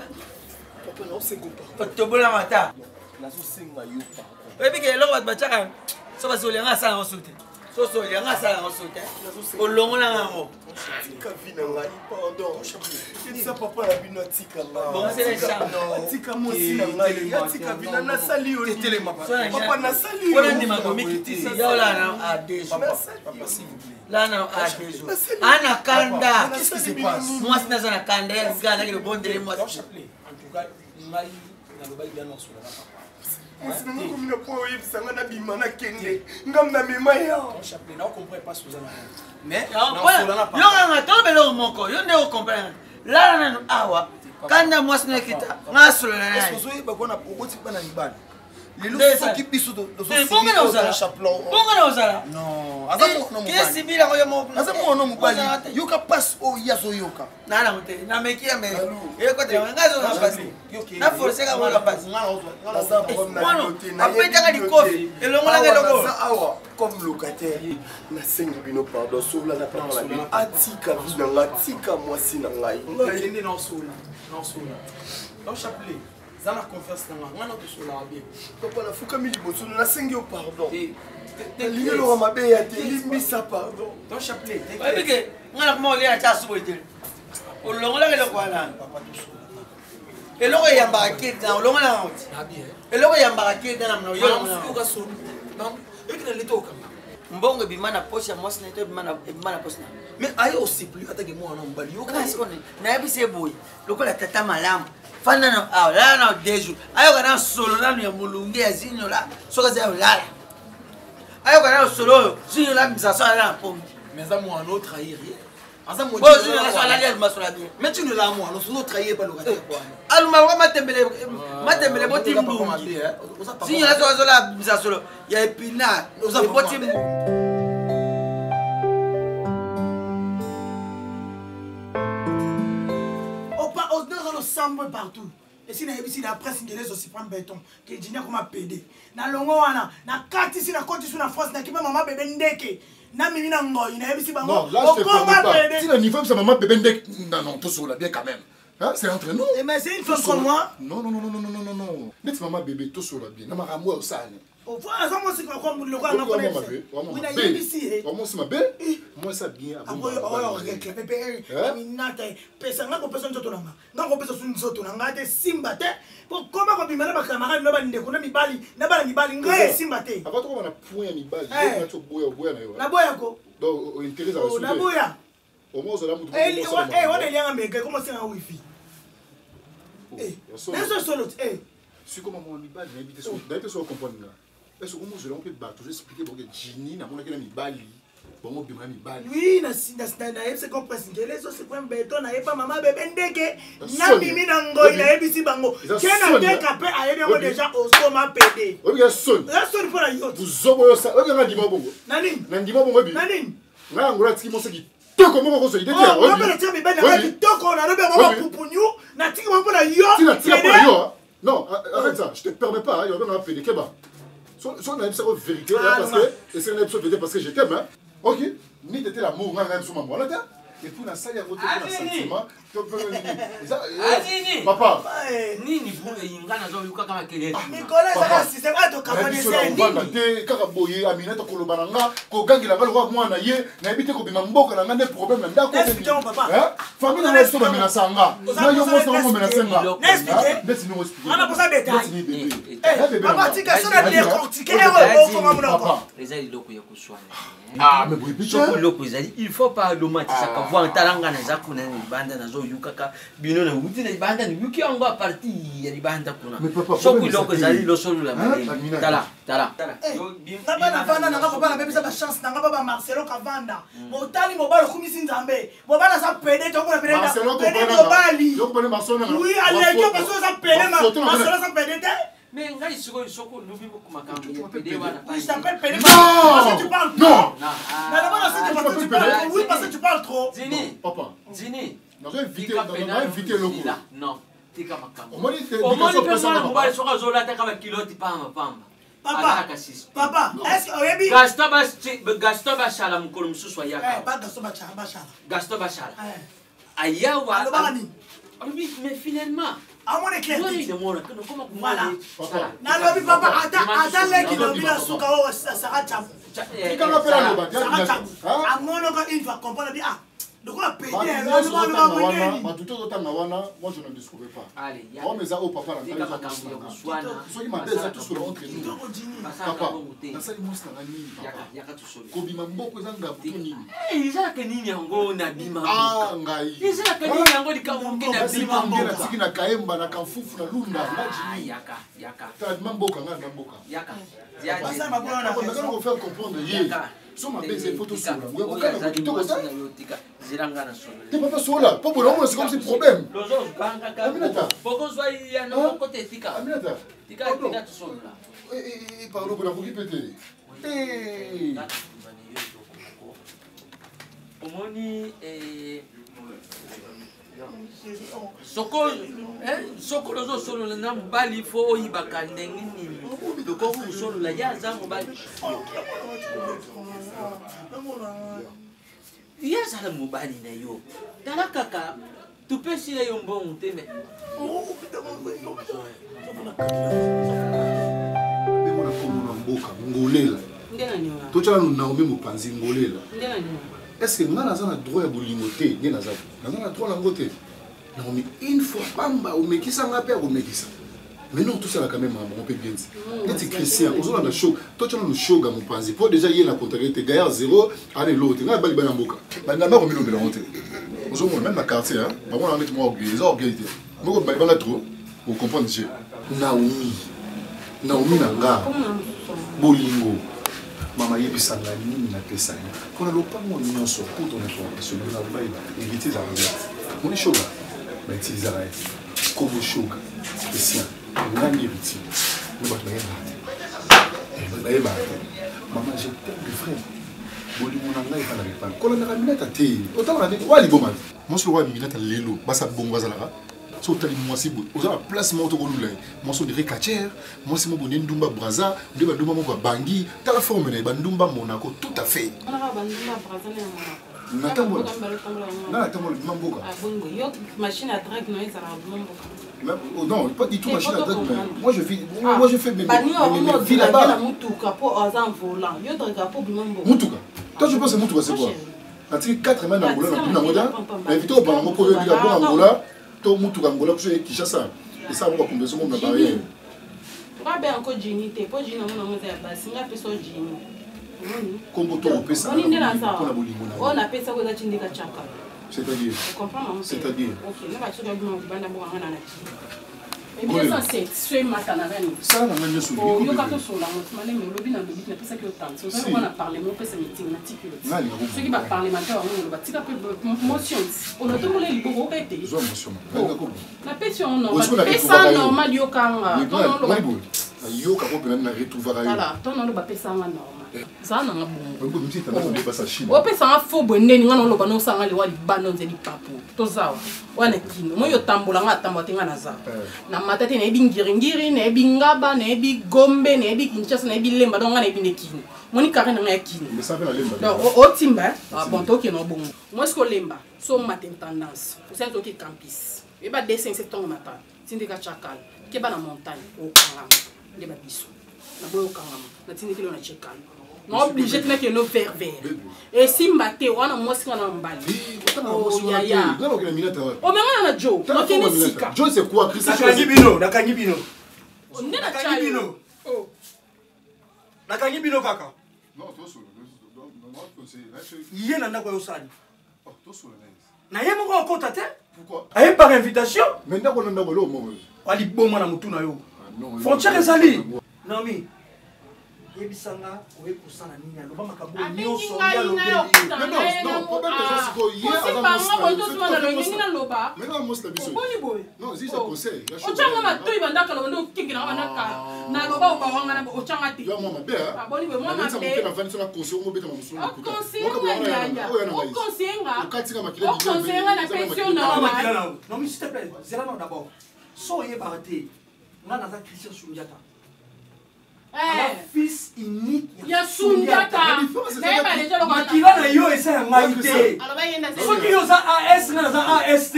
Speaker 9: papa naosenga pardon.
Speaker 3: Otobolanga ta
Speaker 9: nazosenga yo pardon.
Speaker 3: Oyebi ke eloko bato batyaka so basoli yango asala yango su te soso yango asala yango su te olongolanga yango.
Speaker 9: Tika vi na ngai pardon. Yebisa papa na bino atika ngai, atika mwasi na ngai, atika bina. Nasali yo nini papa? Nasali yo
Speaker 3: mpona ndima komikitisa ya olala na a deux jours lana a deux jours ana kanda mwasi naza na kanda ya nga naki lobondele mwasi.
Speaker 5: En tout cas, ngai nalobaki bien nasola na papa.
Speaker 9: Mwasi na ngai komi na po oyebisa ngai nabima nakende ngam na mema ya.
Speaker 3: Yo kanga toloba eloko moko yo nde ocomprendre lala nanu awa kanda mwasi nakita nga asolola naye.
Speaker 5: Ozoyeba kona okoti bana mibali lelo soki biso
Speaker 3: bonga na ozala bonga na ozala kesibila yango yo moko.
Speaker 5: Aza mwana mobali, yoka mpasi oyo ye azoyoka.
Speaker 3: Nana te nameki ya me ekotela nga azonga pasi na force ka mwana pasi apetaka likofi elongolaka eloko.
Speaker 9: Awa comme locataire nasengi bino pardon. Sola na papa na bino atika vi na ngai, atika mwasi na ngai.
Speaker 5: Kende naosola naosola donc chapelet za na confiance na nga nga na tosolaka bien.
Speaker 9: Papa, nafukami liboso nasengi yo pardon. Nalingi eloko mabe ya te, limbisa pardon.
Speaker 5: Donc chapelet
Speaker 3: oyebi ke nga na koma olia na tia subo ete olongolaka eloko wana eloko eyambaka keda olongolaka yango te eloko eyambaka keda na monoko yo
Speaker 5: yoki na leta okanga
Speaker 3: mbongo ebima na poche ya mwasi na ye to ebima na poche na
Speaker 5: mais aye osipli atake mwana mobali yoka.
Speaker 3: Nayebisi ye boye lokola tata malamu fanda na awa lala na deux jours ayoka na solo nanu ya molunge ya ziniola soki aza ya olala ayoka na solo oyo ziniola abimisa so alala na pongi.
Speaker 5: Mais aza mwana otrahir ye aza
Speaker 3: ziniola so alali aluma solo bien.
Speaker 5: Mais tu ne la mwana ozo trahir pa locataire kwana.
Speaker 3: Aluma kwa matembele matembele boti mbungi ziniola so azola abimisa solo ya epinard eboti mbungi.
Speaker 5: Osambwe partout esi nayebisi la presse ngelezo sipran beton ke jini akoma pede na longo wana nakatisi nakotisi na France nakima mama bebe ndeke na mimi na ngoi nayebisi bango
Speaker 7: okoma pede. Tina niveau ça mama bebe ndeke non non tosola bien quand même. Hein, c'est entre nous.
Speaker 5: Eh mais c'est une femme comme moi.
Speaker 7: Non non non non non non non non. Neti mama bébé tosola bien. Na makambo osani.
Speaker 5: Aza mwasi nayebisi ye.
Speaker 7: Mwasi mabe mwasi bien.
Speaker 5: Oyo réclame mpe minata pesa nga kopesa nzoto na nga nga kopesa su nzoto na nga te simba te po koma kobima na bacamarade na bandeko na mibali na bana mibali ngai esimba te.
Speaker 7: Avant tokoma na point ya mibali oboya oboya na yo.
Speaker 5: Naboyako.
Speaker 7: Donc intérêt ezala.
Speaker 5: Naboya.
Speaker 7: Au moins ozala mutu.
Speaker 5: Wana elianga meka ekoma osenga wifi nazo solo te.
Speaker 7: Sikoyo mama mibali nayebi te nayebi te soki ocomprendre nga est ce que okomozela ngo mpe bato ozo expliquer bango jini namonaki na mibali bango obima na mibali.
Speaker 5: Oui, nayebisi compresse ngele ezo sepreme beton nayeba mama bebe ndeke na mimi na ngoi nayebisi bango ke na teka mpe ayebi yango deja osoma pede.
Speaker 7: Oyebi ka soni.
Speaker 5: Eza soni mpo na yo.
Speaker 7: Buzobo oyo oyebi nga ndima bongo.
Speaker 5: Na nini?
Speaker 7: Na ndima bongo ebi.
Speaker 5: Na nini?
Speaker 7: Ngai yango natiki moso kitoko moko kozwa idée te.
Speaker 5: Nga mpe natika mibali na ngai kitoko nalobi yango bapupunyu natiki bango mpo na yo.
Speaker 7: Tina tika mpo na yo. Non, arrête ça, je te permets pas, il y a un peu de keba. So na biso vérité parce que et c'est na biso vérité parce que je t'aime hein. OK, ni t'étais l'amour nga na biso maman là et puis na sali yango te na sentiment.
Speaker 3: Azini.
Speaker 7: Papa.
Speaker 3: Nini boye? nga nazoyokaka makelele.
Speaker 5: Mikolo ezaka système oyo
Speaker 7: tokabanisa te kaka boye. Aminata koloba na nga, kogangela nga lokola mwana ye, nayebi te. Kobima mboka na nga nde problème na ndako? Famille na nga biso bamenasa nga na yo mwasi nango momenase nga ndeti nini?
Speaker 5: Wana posa détail. Papa, tika so na décortiquer oyo okoma monoko.
Speaker 3: Eza eloko ya koswana.
Speaker 7: Ah, mais boye
Speaker 3: picha. Soki eloko ezali, il faut pas lomatisaka voi. Tala, nga naza kuna na libanda, nazoyukaka bino. Nauti na libanda, nayuki yango à partir ya libanda kuna. Soki eloko ezali, losolola malemi. Tala, tala.
Speaker 5: Nga bana vanda nanga, papa, nabebisa bachance nanga pa bamarcelo kavanda. Motali mobali okumisi Nzambe, mobali aza pede, tokona pede mobali. Oui, aleki yo parce oza pede. Marcelo aza pede te.
Speaker 3: Mais ngai sikoyo, soki olobi makambo ya pede wana.
Speaker 5: Oui, je t'appelle pede parce que tu parles trop. Non, parce que tu parles trop. Oui, parce que tu parles trop.
Speaker 3: Zini.
Speaker 7: Papa.
Speaker 3: Zini.
Speaker 7: Nazo éviter eloko.
Speaker 3: Non, tika makambo. Omoni mpe mwana mobali soki azolataka bakiloti pamba pamba.
Speaker 5: Papa, papa, est-ce que oyebi
Speaker 3: Gaston Bashala, mokolo mosusu ayaka?
Speaker 5: Pas Gaston Bashala.
Speaker 3: Gaston Bashala ayawa.
Speaker 5: Alobaka nini?
Speaker 3: Alobi, mais finalement
Speaker 5: amona éclair. Voilà, nalobi papa, ata ata leki lobi na suka oyo Sara Tchabu, Sara Tchabu amonaka une fois comprendre bi ah lokola pede.
Speaker 7: Bato tozotanga wana, moi je ne discouvre pas. Problème eza oyo, papa na ngai, soki mabe eza, tosola entre nous. Papa, nasali mwasi nanga nini? Papa, kobima mboko eza ngabu to nini?
Speaker 3: Ezalaka nini yango nabima?
Speaker 7: Ngai
Speaker 3: ezalaka nini yango likambo moke nabima?
Speaker 7: Nge natiki na Kayemba, na Kamfufu, na Lunda. Nga mboka, nga na mboka kofaire comprendre ye. So mabe eza, ifo tosola ngo kokana kitoko te. Papa, sola po boye omona, c'est comme si problème. Aminata.
Speaker 3: Bokozwa yano moko te, tika.
Speaker 7: Aminata.
Speaker 3: Tika, tika, tosolola.
Speaker 7: Pardon, bona koki pe te.
Speaker 3: Omoni, soko soko ozosolola na mobali, fo oyibaka ndenge nini lokoki kosolola. Ye aza mobali, ye azala mobali na yo. Tala kaka, topesi ye yo mbongo te, me
Speaker 7: Bemona kombo na mboka Ngolela, totya nanu Naomi mopanzi Ngolela. Est ce que nga naza na droit ya bolingo te? Nde naza na droit nango te? Naomi, une fois pamba omekisa nga mpe akomekisa. Mais non, tosalaka même makambo mpe bien ti neti Christian ozolanda show. Totya nanu shoga mopanzi mpo déjà ye na contacte te. Gaillard zéro ana eloko te. Ngai bali bana mboka bandamba komilobela yango te. Ozomona même na quartier bamona neti mwa orgueil, eza orgueil te. Moko bali bana trop ocomprendre je Naomi, Naomi na nga bolingo. Mama, yebisanga nini napesa ye mpona lopango nyonso. Pour ton information, na bayeba héritier ezalaka te. Moni shoga bautilisaka ye kombo shoga Christian. Ngani héritier me bato bayebaka te, bayebaka te. Mama, je t'aime de frère. Bolingo na ngai efandaka epai kolandaka Minata te. Otalaka ndenge oya liboma te. Mwasi lokola Minata lelo basa bongo bazalaka. So otali mwasi boye, oza na place moko tokolula ye. Mwasi ondire quartier, mwasi moko nde ndumba Braza, nde bandumba moko babangi. Tala forme na ye, bandumba Monaco tout à fait. Natambola nga, natambola bima mboka. Non, pas du tout machine à drague, mais moi je vis, moi je fais mes vies là-bas. Mutuka. Toi tu penses que mutuka c'est quoi? Natiki 4 mai na Angola, na bino yango ta na évite obanga yango mpo oyebika bongo Angola to mutuka Angola kuso ye Kinshasa esala ngo bacombinaison ngo na barrière.
Speaker 6: Nga be yango jini te, mpo jini yango nango eza ya basi. Nga apesa o jini.
Speaker 7: Kombo to opesa mpona bolingo na
Speaker 6: oyo napesako eza tindika chaka.
Speaker 7: C'est-à-dire?
Speaker 6: Comprendre?
Speaker 7: C'est-à-dire?
Speaker 6: Ok, na basoki abima libanda mboka, nga na na kini. Mata na nani?
Speaker 7: Sala na ngai nyonso.
Speaker 6: Yoka, tosola motima ndenge olobi na lobi, napesaki yo tante. Oza lokola na parlement, opesa meeting, natiki yo. Soki baparlementaire yango oloba, tika mpe motion, onotombola liboko oka ete
Speaker 7: Zwa motion.
Speaker 6: Napesi yango normal, pesa normal, yokanga.
Speaker 7: Yoka ko mpena na retrouvaka yo.
Speaker 6: Tala, to naloba, pesanga normal, zala nanga bongo.
Speaker 7: Bongo.
Speaker 6: Opesanga fo boye ndeni nga naloba, nosanga liwa libanda onze lipapo. Tozawa wana kino moi otambola, nga atambola te, nga naza na mata te. Nayebi Ngiringiri, nayebi Ngaba, nayebi Gombe, nayebi Kinshasa, nayebi Lemba. Donc nga nayebi nde kino. Moni carré na nga ya kino. Donc otimba bon, tokende bongo. Moi soki olemba so omata intendance, osali toki campus. Oyeba 257 ntongo matala tindika chakala keba na montagne okangama nde babiso naboyi okangama natindiki lo na chekala na oblige tina kende vert vert esimba te wana mwasi nga na mobali yaya omengana na jo nakende sika
Speaker 9: nakangi bino nakangi bino
Speaker 6: nde
Speaker 9: nakangi bino nakangi bino kaka ye na ndako ya osali na ye moko akota te aye par invitation aliboma na motu na yo frontière ezali naomi yebisa nga oye kosala nini aloba makambo nyonso
Speaker 6: otyanga matoi bandaka loba nde okengelanga bandaka naloba obawanga na otyanga te aboni boye mwa mabe okonseyenga nga na pension
Speaker 9: normal. Non mais s'il te plaît, zela non d'abord. So oyebaka te, nga naza Christian Sundiata. Eh. Fils unique
Speaker 6: ya Sundiata.
Speaker 9: Makila na yo eza ya ngai te. Soki yo oza AS nga naza AST.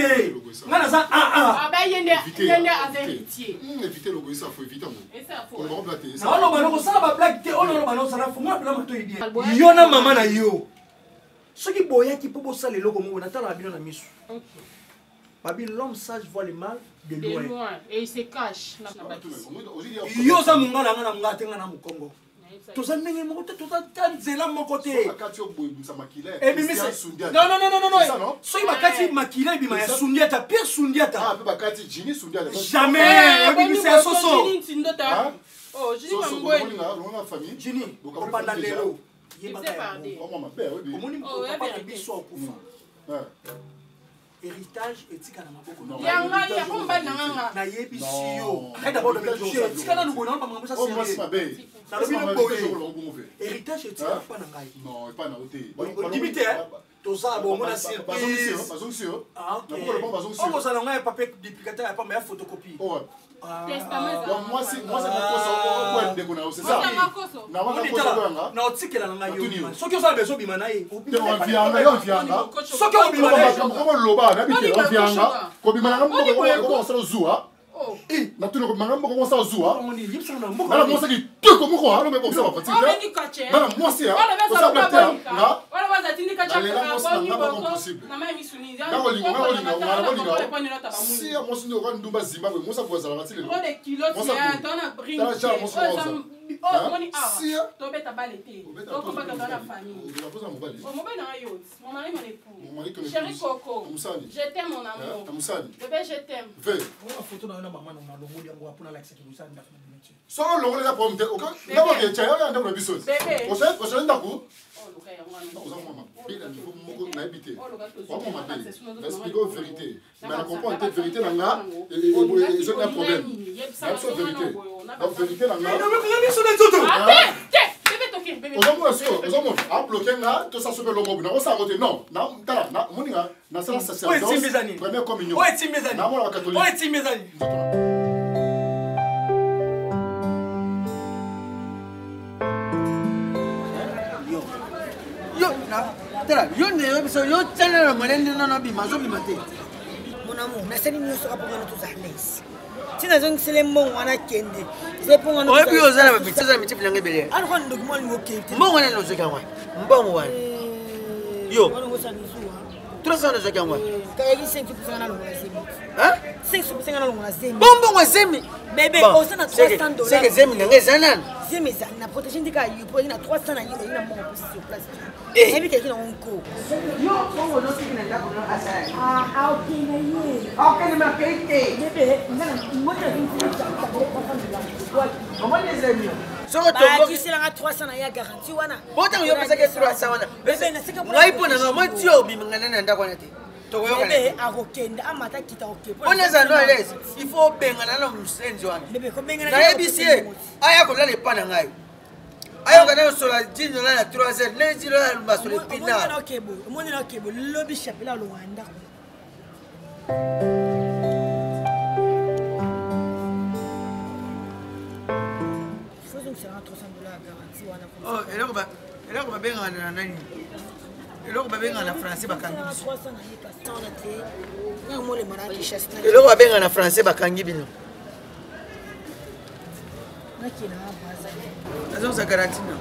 Speaker 9: Nga naza AA. Naoloba nakosala bablage te oyo naoloba naosala fongola mpena matoi bien. Yo na mama na yo soki boyaki mpo bosala eloko moko natalaka bino na miso. Babi l'homme sage voit le mal de loin. De
Speaker 6: loin et il se cache.
Speaker 9: Yo oza mongala nga na mongala te nga na mokongo. Toza ndenge moko te toza ta nzela moko te. Ebimisa. Non non non non non. Soki bakati makila ebima ya Sundiata, pire Sundiata.
Speaker 7: Ah, pe bakati Jimmy Sundiata.
Speaker 9: Jamais ebimisa ya soso.
Speaker 6: Oh, Jimmy Mangweni.
Speaker 9: Jimmy, kobanda lelo. Yebaka yango. Omoni papa na biso akufa. Héritage etika na maboko
Speaker 6: ya ngai ya mobali na nganga
Speaker 9: nayebisi yo arrête d'abord de me toucher tika nanu boye naloba makambo eza sérieux nalobi no boye héritage etika epa na ngai ondimi te toza bongo na surprise okozala ngai ya papier duplicateur ya pamba ya photocopie na otikela na ngai yo soki ozala bezo obima na ye
Speaker 7: soki obimaloba kobima nanga moko osala zuwa natuni kobima nanga moko osala zuwa nana mwasi kitoko moko alobebongisa bafatike nana mwasi osala te nga nalela mwasi na nga moko impossible siya mwasi nde oka ndumba zimbabwe mwasi akoki azalaka ti lelo soko olongoli eza problème te ndako oketya yo ya ndako na biso osali ndako oza mwa mabe na niveau moko nayebi te oza mwa mabe na explike yo vérité mais na comprendre te vérité na nga ezongi na problème na biso vérité donc vérité na nga ozomona sikoyo ozomona abloke nga tosala soki elongo boye nakosala ngo te non tala moninga nasala sacerdoce première communion namona bacatholique.
Speaker 3: Tala yo nde biso yo tiana na molende nano abima azobima te.
Speaker 4: Mon amour, nasali nyonso kaka mpo ngana tozala lese ntina azongisele mbongo wana akende
Speaker 3: oyebi oza na bamiti oza na miti bilanga ebele
Speaker 4: aluka ndoki mwa alingi okende te
Speaker 3: mbongo wana nozwaki yango mbongo wana yo 300 nazwaki yango
Speaker 4: kayaki 5 pusanga nalongola zemi 5 pusanga nalongola zemi
Speaker 3: bonbongo ya zemi
Speaker 4: bebe oza na 300 dollars
Speaker 3: seke zemi nanga eza nani
Speaker 4: zemi ezali na protege ndika yo po na 300 na yo na mbongo posi sur place nayebi keki nango nko
Speaker 3: yo bongo ozosiki na ndako no asala
Speaker 4: akokende ye
Speaker 3: akokende makei te
Speaker 4: bebe
Speaker 3: omoni ezali
Speaker 4: bakiselanga 300 na ya garantie wana
Speaker 3: botango yo opesaki 300 wana ngai mpo na ngai moi ti obimanga nani na ndako wana te tokoyokana
Speaker 4: akokende amata kita okende
Speaker 3: mpona ezala no alaise il faut obengana na mosenzi wana nayebisi ye aya kolala epa na ngai ayoka na osola jino na 3 heures ndenge jino na masolo epinard
Speaker 4: omoni na okebo lobi chapela alongwa ya ndako.
Speaker 3: Eloko babengaka na nani, eloko babengaka na français, bakangi biso. Eloko babenga na français bakangi bino. Nazongisa garantie na.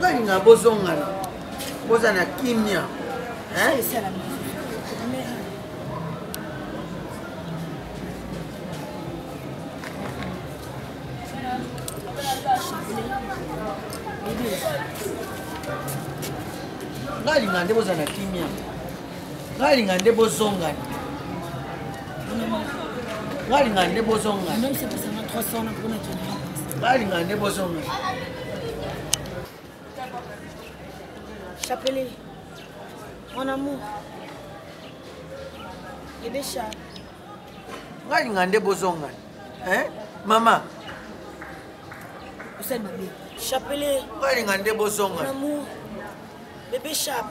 Speaker 3: Balinga bozongana. Boza na kimia. Hein? Ngai alinga nde bozala na kimia. Ngai alinga nde bozongana. Ngai alinga nde bozongana. Ngai alinga nde bozongana.
Speaker 4: Chapelet, mon amour, bébé chat.
Speaker 3: Ngai alinga nde bozongana. Hein? Mama.
Speaker 4: Osali mabe. Chapelet.
Speaker 3: Ngai alinga nde bozongana.
Speaker 4: Mon amour, bébé chat.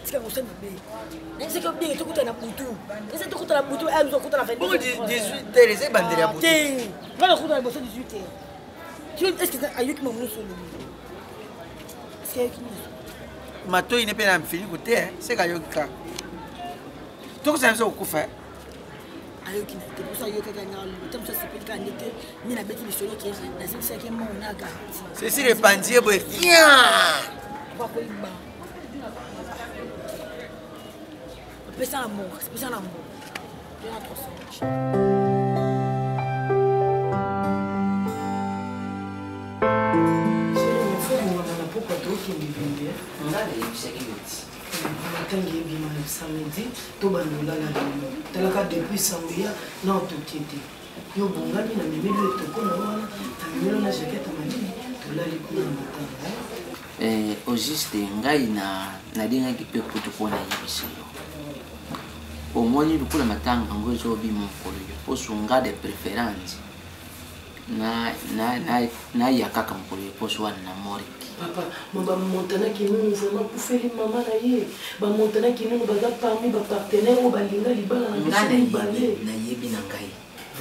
Speaker 4: Tika kosala mabe. Nayebisaki yo bien tokutana na butu. Eza tokutana na butu, eh nous okutana 22.
Speaker 3: Bongo 18 heures eza ebandeli ya butu.
Speaker 4: Te. Ngai nakutana liboso 18 heures. Tu est-ce que ayoki mamu nyonso olobi? Est-ce que ayoki nyonso?
Speaker 3: Matoi ne mpe na mfiliku te, seka ayoki kaka. Tokosala biso kokufa.
Speaker 4: Ayoki na te poso ayokaki na alobi te mosu asepeli kaka nde te nde nabeti lisolo ke nasengisaki mbongo na garanti
Speaker 3: ceci epanzi ye boye
Speaker 4: akoyiba pesa na mbongo pesa na mbongo na 300.
Speaker 8: Pokwa tokende bembe.
Speaker 12: Nga nayebisaki yo ti.
Speaker 8: Matanga ebima na samedi tobanda olala lelo. Talaka depuis sango ya na otoki te. Yo bongami na memeli yo etoko na wana na memeli na jaquette ya malili tolali kuna na matanga.
Speaker 12: Eh, au juste ngai na nalingaki mpe kutu mpo nayebisa yo omoni lokola matanga yango ezobima mokolo yo poso nga de préférence naya kaka mokolo ya poso wana na morgue.
Speaker 8: Papa, ma bamontanaki nunu vraiment akufeli mama na ye. Bamontanaki nunu baza parmi bapartenaire oyo balinga libala na biso mibale.
Speaker 12: Nayebi na ngai.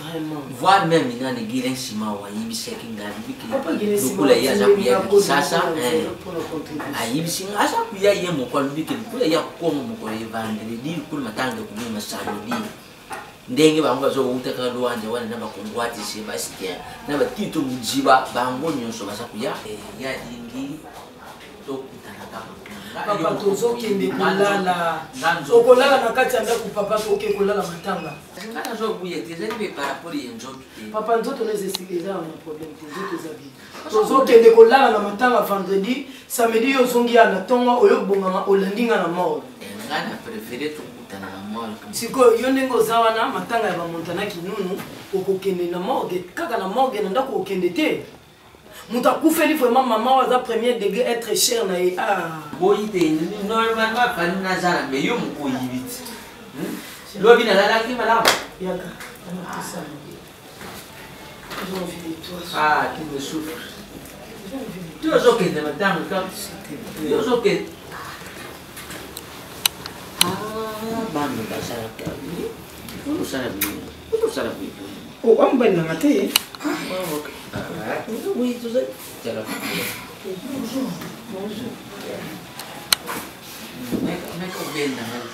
Speaker 8: Vraiment.
Speaker 12: Voire même nani Guilain Simao ayebisaki ngai alobi ke
Speaker 8: Papa Guilain Simao
Speaker 12: lokola ye aza
Speaker 8: atindeli
Speaker 12: koya
Speaker 8: nga
Speaker 12: na
Speaker 8: code
Speaker 12: Kinshasa,
Speaker 8: moko na
Speaker 12: eh,
Speaker 8: nzela mpona contribution.
Speaker 12: ayebisi ngai aza koya ye moko alobi ke lokola ye akokoma mokolo ya vendredi lokola matanga ekobima samedi ndenge bango bazowuta kaka Luanda wana na bakongwati Sebastien na batito Mujiba bango nyonso baza koya. Eh, ye alingi tokutana kaka.
Speaker 8: Papa tozokende kolala, okolala na kati ya ndako papa, toke kolala matanga.
Speaker 12: Nga nazobuya te, ezali mpe par rapport ya nzoto te.
Speaker 8: Papa nzoto na eza eza na problème te, nzoto eza bien. Tozokende kolala na matanga vendredi, samedi yo ozongi ya na ntongo oyo bongama olandi nga na morgue.
Speaker 12: Nga na préféré tokutana na morgue.
Speaker 8: Sikoyo yo ndenge oza wana matanga ya bamontana kinunu okokende na morgue kaka na morgue na ndako okende te. Moto akufeli vraiment mama oyo aza premier degré être cher na ye. Ah.
Speaker 12: Boyi te normalement fani nazala mais yo moko oyibi te. Lobi nalalaki malamu.
Speaker 8: Yaka, j'ai envie de toi.
Speaker 12: Ah, tu me souffres. Tu ozokende matanga kaka. Yo ozokende. Ah, bana basalaka. Osala bino. Osala bino.
Speaker 8: Oh, amobali nanga te.
Speaker 12: Ah, oui, tozali. Tala.
Speaker 8: Bonjour. Bonjour.
Speaker 12: Mec, obenda ngai.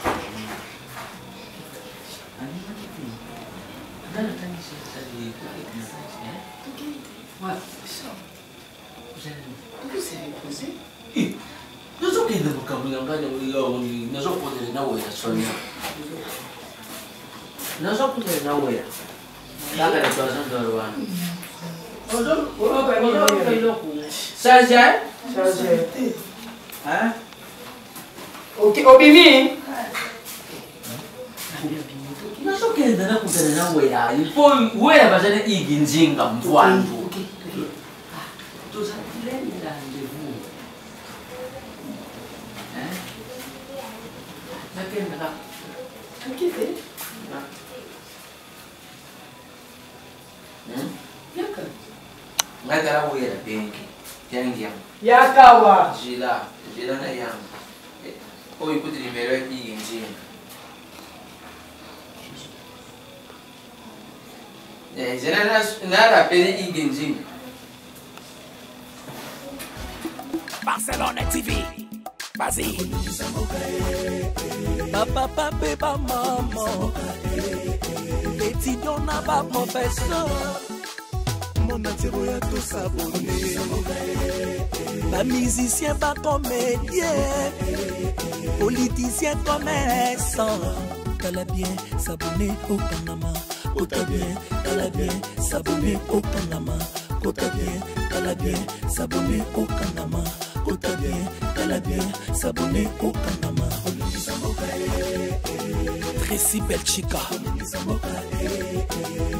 Speaker 12: Nazokende makambo na ngai nazokondele na wera sonia nazokondele na wera kaka na toison dor wana charge
Speaker 8: charge Ok, obimi.
Speaker 12: Nazokende nakutana na wera mpo wera baza na igi nzinga mvwandu tozali rendez-vous nakende kaka
Speaker 8: Tokite. Yaka.
Speaker 12: Ngai tala wera bengi yangi yango
Speaker 8: Yakawa.
Speaker 12: Jela, jela na yango. Oyo ekuti numero ya igi nzinga. Jela na rappele igi nzinga.
Speaker 1: Barcelone TV. Vas-y. Bapapa mpe bamama, étudiant na baprofesseur.
Speaker 2: Monde entier oya tosabone.
Speaker 1: Bamusicien, bacomédien, politicien, commerçant. Tala bien, s'abonner, okangama. Kota bien, tala bien, s'abonner, okangama. Kota bien, tala bien, s'abonner, okangama. Kota bien, tala bien, s'abonner, okangama. Tracy Belchika,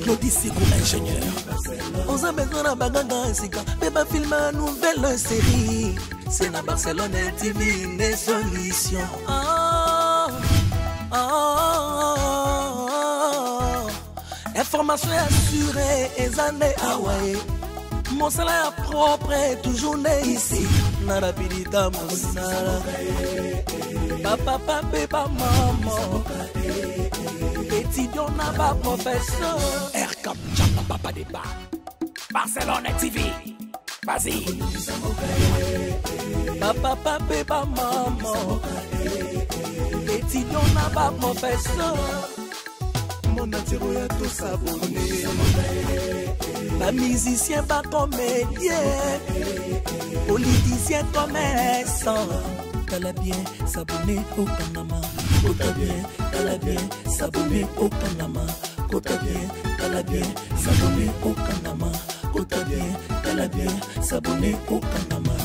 Speaker 1: Claudie Sikou, ingénieur. Oza besoin na baganga sika mpe bafilme ya nouvelle série, c'est na Barcelone TV nde solution. Ah, ah, ah. Information ya sure eza nde awa ye, mosala ya propre toujours nde ici na rapidita mosala. Bapapa mpe bamama, étudiant na baprofesseur. Rcap Chapa Papa Deba. Barcelone TV. Vas-y. Bapapa mpe bamama, étudiant na baprofesseur.
Speaker 2: Monde entier oya tosabone.
Speaker 1: Bamusicien, bacomédien, politicien, commerçant. Tala bien, s'abonner, okangama. Kota bien, tala bien, s'abonner, okangama. Kota bien, tala bien, s'abonner, okangama. Kota bien, tala bien, s'abonner, okangama.